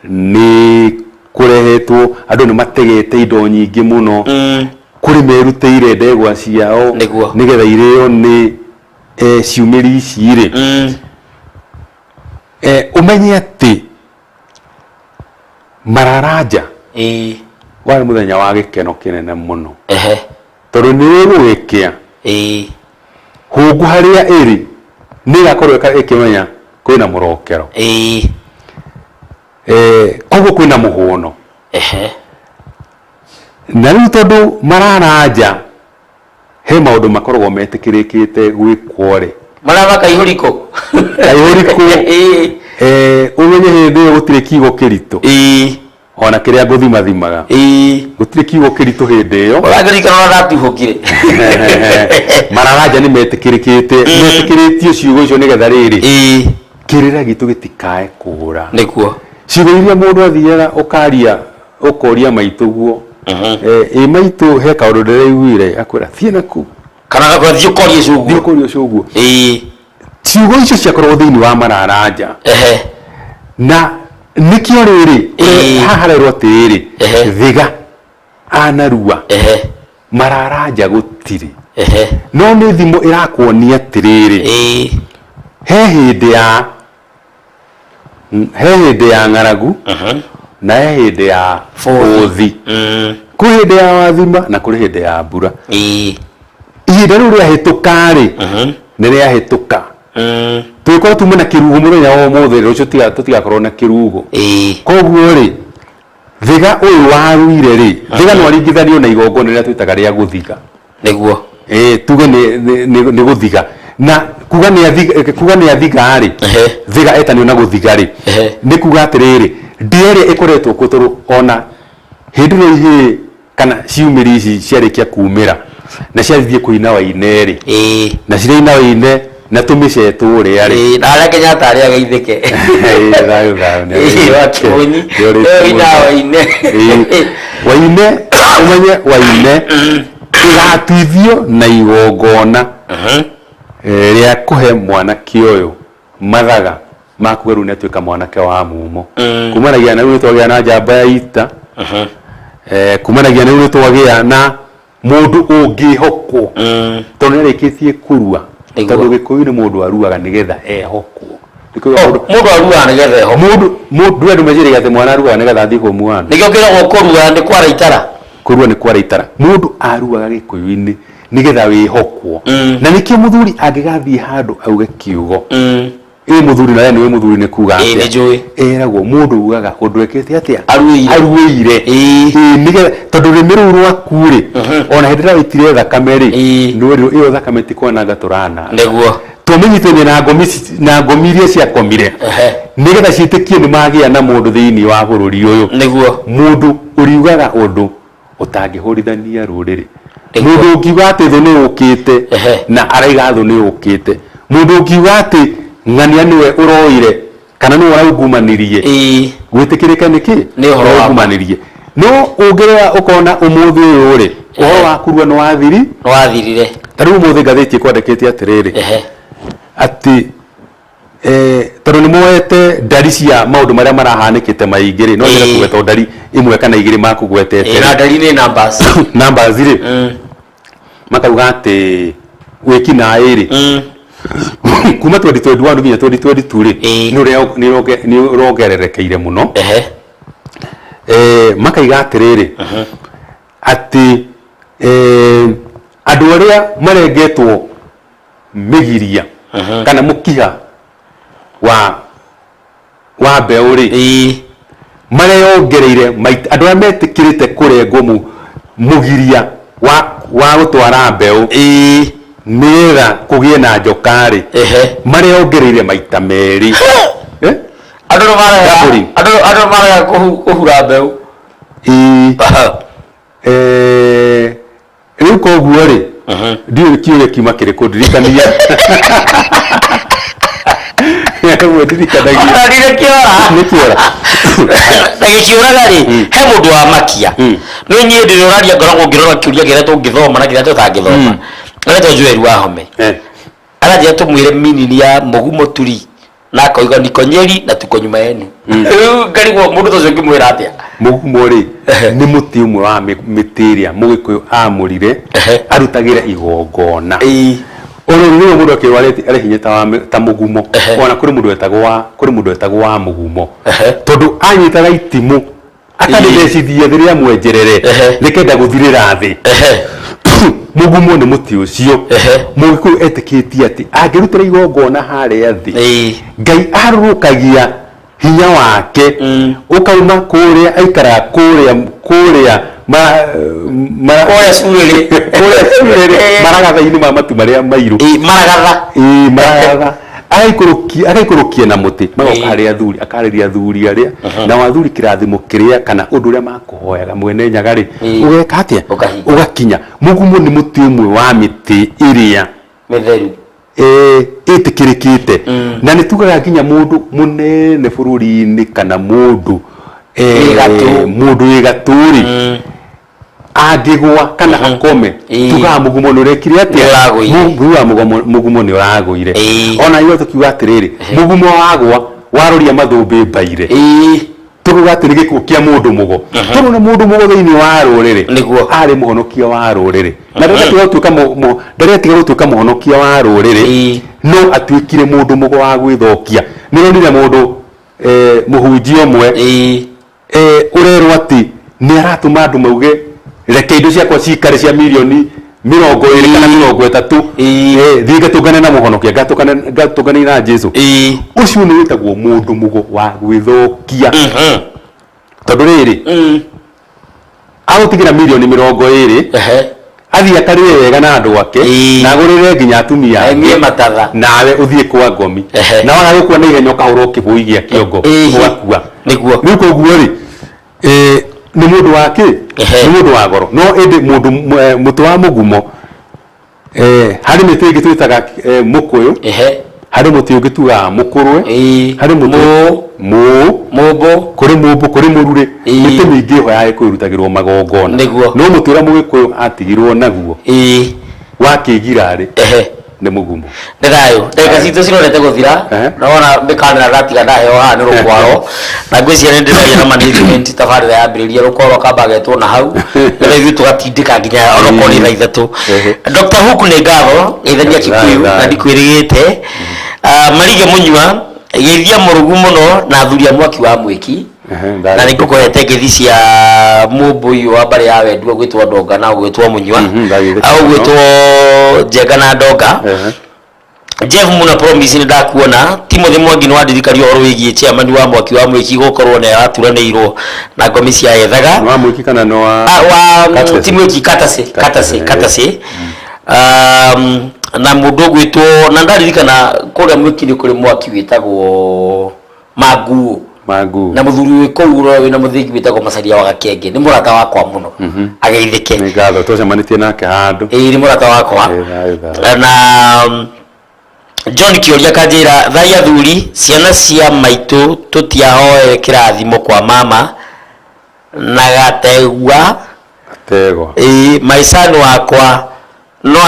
nĩ kũrehetwo andũ nĩ mategete indo nyingĩ mũno, kũrĩ merutĩire ndegwa ciao nĩgetha irĩo nĩ ciumĩri ici rĩ, ũmenye atĩ mararanja warĩ mũthenya wa gĩkeno kĩnene mũno, tondũ nĩ gũgĩkĩa, hũngũ harĩa ĩrĩ nĩ ĩgakorwo ĩkĩmenya kwĩna mũrokero. Koguo kwĩna mũhũno. Na rĩu tondũ mararanja he maũndũ makoragwo metĩkĩrĩkĩte gwĩkwo rĩ, Maraba kaihũrikũ. Kaihũrikũ. Ũmenye hĩndĩ ĩyo gũtirĩ kiugo kĩritũ, ona kĩrĩa ngũthimathimaga, gũtirĩ kiugo kĩritũ hĩndĩ ĩyo. Ũrangĩrikana ũrĩa ndatuhũkire. Mararanja nĩ metĩkĩrĩkĩte, metĩkĩrĩtio ciugo icio nĩgetha rĩrĩ, kĩrĩra gitũ gĩtikae kũra. Ciugo iria mũndũ athiaga ũkaria, ũkoria maitũguo, ĩ maitũ, he kaũndũ ndĩraiguire, akwĩra thiĩ naku. Kana gakwĩra thiĩ ũkorie thiĩ cũguo. Ũkorie ũguo. Ciugo icio ciakoragwo thĩinĩ wa mararanja. Na nĩkĩo rĩrĩ, haha harerwo atĩrĩrĩ, thiga anarua, mararanja gũtirĩ. No nĩ thimũ ĩrakuonia atĩrĩrĩ, he hĩndĩ ya ng'aragu na he hĩndĩ ya bũthi. Bũthi. Kwĩ hĩndĩ ya wathima na kũrĩ hĩndĩ ya mbura. Ihinda rĩu rĩahĩtũka rĩ, nĩ rĩahĩtũka. Tũgĩkorwo tume na kĩrugo mũthenya wa ũmũthĩ, rũciũ tũtigakorwo na kĩrugo. Koguo rĩ, thiga ũyũ waruire rĩ, thiga no aringithanio na igongona rĩrĩa twĩtaga rĩa gũthiga. Tuge nĩ gũthiga, na kuga nĩ athiga, kuga nĩ athiga rĩ, thiga etanio na gũthiga rĩ, nĩ kuga atĩrĩrĩ, ndĩa ĩrĩa ĩkoretwo kuo, tondũ ona Hĩndĩ ĩrĩa ihĩĩ kana ciumĩri ici ciarĩkia kumĩra na ciathiĩ kũina waine rĩ, na ciraina waine na tũmĩcee tũrĩa rĩ. Na harĩa Kenyatta arĩ ageithĩke. Ĩĩ, thayũ thayũ, nĩ Ĩĩ, wa Kĩmonyi. Nĩ orĩtie Ĩyo ina mũno. waine. Ĩĩ, waine ũmenye waine ĩgatuithio na igongona rĩa kũhe mwanake ũyũ mathaga ma kuga rĩu nĩatuĩka mwanake wa mumo. Kumanagia na rĩu nĩtwagĩa na njamba ya ita, kumanagia na rĩu nĩtwagĩa na mũndũ ũngĩhokwo, tondũ nĩarĩkĩtie kũrua. Tondũ Gĩkũyũ nĩ mũndũ aruaga nĩgetha ehokwo. Gĩkũyũ mũndũ Mũndũ aruaga nĩgetha ehokwo. Mũndũ mũndũ andũ meciragia atĩ mwana aruaga nĩgetha athiĩ home one. Nĩkĩo kĩragwo kũrua nĩ kwara itara. Kũrua nĩ kwara itara. Mũndũ aruaga Gĩkũyũ-inĩ nĩgetha wĩhokwo. Na nĩkĩo mũthuri angĩgathiĩ handũ auge kiugo, ĩ mũthuri na we nĩwe mũthuri nĩ kuga Ĩĩ, atĩa? nĩ njũĩ. Eragwo mũndũ ugaga ũndũ ekĩte atĩa? Aruĩire. Aruĩire. Ĩĩ, nĩgetha tondũ rũrĩmĩ rũu rwaku rĩ, ona hĩndĩ ĩrĩa waitire thakame rĩ, nĩwerirwo ĩyo thakame ti kwananga tũrananga. Twamenyithania na ngomi na ngomi iria ciakomire, nĩgetha ciĩtĩkie nĩ magĩa na mũndũ thĩinĩ wa bũrũri ũyũ. Mũndũ ũriugaga ũndũ ũtangĩhũrithania rũrĩrĩ. Mũndũ ũngiuga atĩ thũ nĩ yũkĩte na araiga thũ nĩ yũkĩte. Mũndũ ũngiuga atĩ ng'ania nĩwe ũroire kana nĩwe ũraungumanirie, gwĩtĩkĩrĩke nĩ kĩ? Nĩ ũhoro wa ma. Ũraungumanirie. No ũngĩrora ũkona ũmũthĩ ũyũ rĩ, ũhoro wa kũrua nĩ wathiri. Nĩ wathirire. Ta rĩu ũmũthĩ ngathĩti ĩkwandĩkĩte atĩrĩrĩ, atĩ tondũ nĩ moete ndari cia maũndũ marĩa marahanĩkĩte maingĩ rĩ, no nyende kũgweta o ndari ĩmwe kana igĩrĩ makũgwetete. Na ndari nĩ numbers. Numbers rĩ, makauga atĩ wĩkinaĩ rĩ, kuma 2021 nginya 2022 rĩ, nĩ ũrongererekeire mũno. Makaiga atĩrĩrĩ, atĩ andũ arĩa marengetwo mĩgiria kana mũkiha wa mbeũ rĩ, mareyongereire andũ arĩa metĩkĩrĩte kũrengwo mũgiria wa gũtwara mbeũ nĩgetha kũgĩe na njoka rĩ, mareyongereire maita merĩ. Andũ nĩ marega Doubling. Andũ nĩ marega kũhura mbeũ. Rĩu koguo rĩ, ndiũĩ kĩũria kiuma kĩrĩkũ, ndirikania. Rĩmwe ndirikanagia. Ororire kĩora. Nĩ kĩora. Na gĩkĩũraga rĩ, he mũndũ wa makia. Nĩ niĩ ndĩrũraria ngoragwo ngĩrora kĩũria kĩrĩa tũngĩthoma na kĩrĩa tũtangĩthoma. Aretwo Joel Wahome. Aranjĩra tũmwĩre meaning ya mũgumo turi na akoiga niko Nyeri na tuko nyuma yenu. Rĩu ngarigwo mũndũ ta ũcio ngĩmwĩra atĩa? Mũgumo rĩ, nĩ mũtĩ ũmwe wa mĩtĩ ĩrĩa Mũgĩkũyũ amũrire arutagĩre igongona. Ona rĩrĩa mũndũ akĩrwo arĩ hinya ta mũgumo, ona kũrĩ mũndũ wetagwo wa, kũrĩ mũndũ wetagwo wa mũgumo. Tondũ anyitaga itimũ akarĩthecithia thĩ rĩa mwenjerere, rĩkenda gũthirĩra thĩ. Mũgumo nĩ mũtĩ ũcio. Mũgĩkũyũ etĩkĩtie atĩ angĩrutĩra igongona harĩa thĩ, Ngai arũrũkagia hinya wake ũkauma kũrĩa aikaraga kũrĩa kũrĩa Kũrĩa curĩrĩ. Kũrĩa curĩrĩ, maragatha-inĩ ma matu marĩa mairũ. Maragatha. Ĩĩ, maragatha. Agaikũrũkia na mũtĩ, magoka harĩ athuri, akarĩria athuri arĩa, nao athuri kĩrathimo kĩrĩa kana ũndũ ũrĩa makũhoyaga mwene Nyaga rĩ, ũgeka atĩa? Ũkahinga. Ũgakinya. Mũgumo nĩ mũtĩ ũmwe wa mĩtĩ ĩrĩa mĩtheru ĩtĩkĩrĩkĩte. Na nĩ tugaga nginya mũndũ mũnene bũrũri-inĩ kana mũndũ Wĩ gatũ. Mũndũ wĩ gatũ rĩ, angĩgwa kana akome, tugaga mũgumo nĩ ũrekire atĩa? Nĩ ũragũire. Tugaga mũgumo nĩ ũragũire. Ona ithuĩ tũkiuga atĩrĩrĩ, mũgumo wagwa waroria mathũmbĩ mbaire. Tũkiuga atĩ nĩ gĩkuũ kĩa mũndũ mũgo. Tondũ nĩ mũndũ mũgo thĩinĩ wa rũrĩrĩ. Arĩ mũhonokia wa rũrĩrĩ. Na ndarĩ atiga gũtuĩka ndarĩ atiga gũtuĩka mũhonokia wa rũrĩrĩ, no atuĩkire mũndũ mũgo wa gwĩthũkia. Nĩ ũronire mũndũ mũhunjia ũmwe, ũrerwo atĩ nĩ aratũma andũ mauge reke indo ciakwa cikare cia mirioni 20 kana 30, thiĩ ngatũngane na mũhonokia, ngatũngane na Jesu. Ũcio nĩ wĩtagwo mũndũ mũgo wa gwĩthũkia. Tondũ rĩrĩ, agũtigĩra mirioni 20, athiĩ akarĩe wega na andũ ake, na agũrĩre nginya atumia ake, Aimie matatha. Nawe ũthiĩ kwa ngomi. Na waga gũkua na ihenya ũkahũrwo kĩbũi gĩa kĩongo, ũgakua. Rĩu koguo rĩ, Nĩ mũndũ wa kĩ? Nĩ mũndũ wa goro. No ĩndĩ mũndũ mũtĩ wa mũgumo, harĩ mĩtĩ ĩngĩ twĩtaga mũkũyũ, harĩ mũtĩ ũngĩ tugaga mũkũrwe, harĩ mũtĩ Mũũ. Mũũ. Mũmbũ. Kũrĩ mũmbũ, kũrĩ mũrurĩ. Mĩtĩ mĩingĩ ĩho ya Gĩkũyũ ĩrutagĩrwo magongona. Nĩguo. No mũtĩ ũrĩa Mũgĩkũyũ atigirwo naguo wa kĩgirarĩ nĩ mũgumo. Nĩ thayũ. Ndagĩka citũ cirorete gũthira. Na wona mĩkanĩra ndatiga ndaheo haha nĩ rũkwaro, na ngwĩciria nĩ ndĩraria na management tabarĩra yambĩrĩria rũkwaro akamba agetwo na hau nĩgetha ithuĩ tũgatindĩka nginya onokorwo nĩ thaa 3. Dr. Hook, nĩ ngatho, geithania Kikuyu na ndikwĩrĩgĩte. Ah, Marige Mũnyua, geithia mũrugu mũno na athuri a mwaki wa mwĩki. Na nĩ ngũkũhete ngeithi cia mũmbũi wa mbarĩ ya Wendua gwĩtwo Ndonga na gwĩtwo Mũnyua. Ndageithĩka au mũno. Gwĩtwo Njenga na Ndonga. Jeff Muna Promise, nĩ ndakuona. Timothy Mwangi, nĩ wandirikania ũhoro wĩgiĩ chairman wa mwaki wa mwĩki gũkorwo nĩ araturanĩirwo na ngomi cia ethaga. Nĩ wa mwĩki kana nĩ wa Ah, wa Katase? Timu ĩki Katase. Katase. Katase. Katase. Na mũndũ ũgwĩtwo na ndaririkana kũrĩa mwĩki nĩ kũrĩ mwaki wĩtagwo Manguo. Mangu. Na mũthuri wĩ kũu ũrĩa wĩna mũthingi wĩtagwo Macaria wa Gakenge nĩ mũrata wakwa mũno, ageithĩke. Nĩ ngatho, twacemanĩtie nake handũ. Ĩĩ, nĩ mũrata wakwa. Ĩĩ, thayũ, thayũ. Na John Kĩoria kanjĩra, thai athuri, ciana cia maitũ tũtiahoere kĩrathimo kwa mama na gategwa. Gategwa. Ĩĩ, my son wakwa no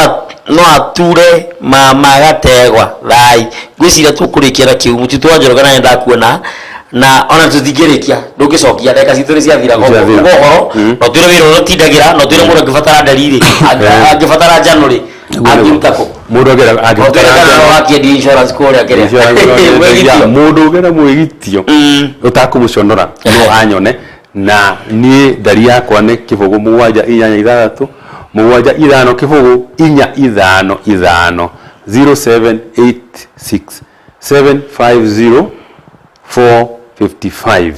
ature mama gategwa thai. Ngwĩciria tũkũrĩkia na kĩu. Mũtitũ wa Njoroge, na ndakuona na ona tũtingĩrĩkia, ndũngĩcokia, ndagĩka citũ nĩ ciathira. Ciathira. Koguo ũhoro no twĩre wĩra ũrĩa ũtindagĩra, no twĩre mũndũ angĩbatara ndari rĩ, angĩbatara njano rĩ, angĩruta kũ? Mũndũ angĩra No twĩre angĩbatara kana no wakĩendia insurance kũrĩa kĩrĩa Mwĩgitio. Mũndũ ũngĩra mwĩgitio ũtakũmũconora no anyone na niĩ ndari yakwa nĩ 0 7 8 6 7 5 0 4 5 5 0786 750 455.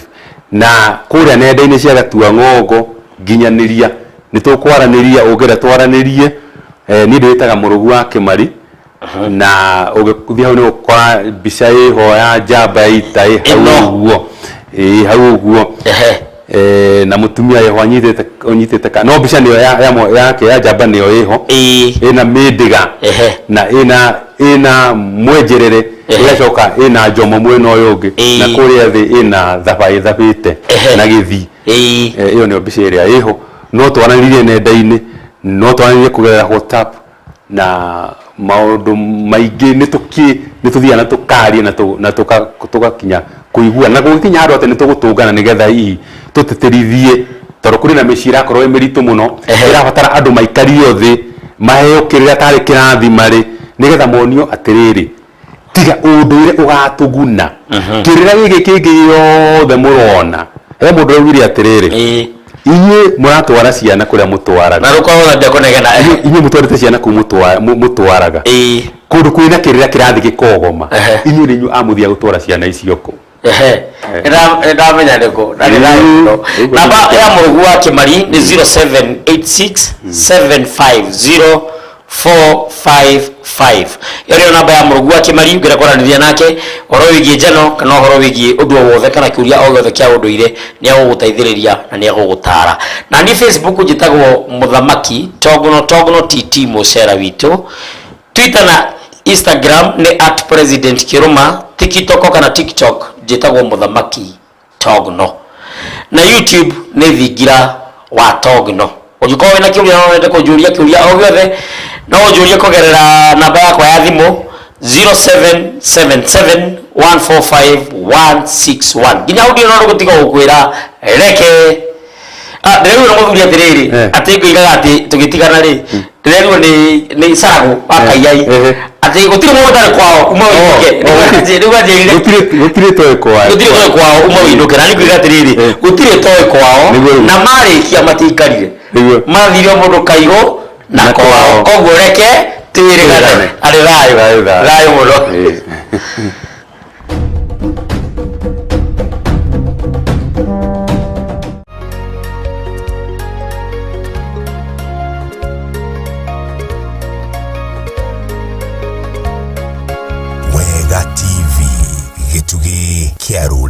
Na kũrĩa nenda-inĩ cia Gatua Ng'ongo nginyanĩria nĩ tũkwaranĩria, ũngĩenda twaranĩrie. Niĩ ndĩĩtaga Mũrũgu wa Kĩmari, na ũgĩthiĩ hau nĩ ũgũkora mbica ĩho ya njamba ya ita ĩ hau. Ĩno. Ũguo, ĩ hau ũguo. Na mũtumia ĩho anyitĩte ũnyitĩte ka no mbica nĩyo yake ya njamba nĩyo ĩho. Ĩna mĩndĩga na ĩna mwenjerere, ĩgacoka ĩna njomo mwena ũyũ ũngĩ, na kũrĩa thĩ ĩna thaba ĩthabĩte na gĩthii. Ĩyo nĩyo mbica ĩrĩa ĩho. No twaranĩrie nenda-inĩ, no twaranĩrie kũgerera WhatsApp na maũndũ maingĩ. Nĩ tũkĩ nĩ tũthiaga na tũkaria na tũgakinya kũigua na gũgĩkinya handũ atĩ nĩ tũgũtũngana nĩgetha hihi tũtĩtĩrithie, tondũ kũrĩ na mĩciĩ ĩrakorwo ĩ mĩritũ mũno, ĩrabatara andũ maikario thĩ, maheo kĩrĩra tarĩ kĩrathi marĩ, nĩgetha monio atĩrĩrĩ, tiga ũndũire ũgatũguna kĩrĩra gĩkĩ kĩngĩ gĩothe mũrona. He mũndũ augire atĩrĩrĩ, inyuĩ mũratwara ciana kũrĩa mũtwaraga. Na rũkorwo na ndekũnegena. Inyuĩ mũtwarĩte ciana kũu mũtwaraga kũndũ kwĩna kĩrĩra kĩrathi gĩkogoma. Inyuĩ nĩ inyuĩ amũthiaga gũtwara ciana icio kũ. Nĩ ndamenya nĩkũ na nĩ thayũ mũno. Ũguo. Namba ya Mũrũgu wa Kĩmari nĩ 0786 750 455. Ĩyo nĩyo namba ya Mũrũgu wa Kĩmari. Ũngĩenda kwaranĩria nake ũhoro wĩgiĩ njano kana ũhoro wĩgiĩ ũndũ o wothe kana kĩũria o gĩothe kĩa ũndũire, nĩ agũgũteithĩrĩria na nĩ agũgũtara. Na niĩ Facebook njĩtagwo Mũthamaki Tongno Tongno TT Mũcera witũ. Twitter na Instagram nĩ @PresidentKĩrũma. TikTok kana TikTok njĩtagwo Mũthamaki Togno, na YouTube nĩ Thingira wa Togno. Ũngĩkorwo wĩna kĩũria no wende kũnjũria kĩũria o gĩothe, no ũnjũrie kũgerera namba yakwa ya thimũ 0777145161. Nginya hau ndirĩ no gũtiga gũkwĩra reke. Ah, ndĩrerirwo nĩ mũthuri atĩrĩrĩ, atĩ ngoigaga atĩ tũgĩtigana rĩ, ndĩrerirwo nĩ Saragũ wa Kaiyai atĩ gũtirĩ mũndũ ũtarĩ kwao uma wĩinũke. Rĩu anjĩrire Gũtirĩ toĩ kwao. Gũtirĩ toĩ kwao uma wĩinũke. Na niĩ ngoiga atĩrĩrĩ, gũtirĩ toĩ kwao. Nĩguo. Na marĩkia matiikarire. Nĩguo. Mathire o mũndũ kaigũ na na kwao. Kwao. Koguo reke twĩrĩgane. Twĩrĩgane. Arĩ thayũ. Thayũ, thayũ. Thayũ mũno. Wega TV, gĩtugĩ kĩa rũrĩrĩ.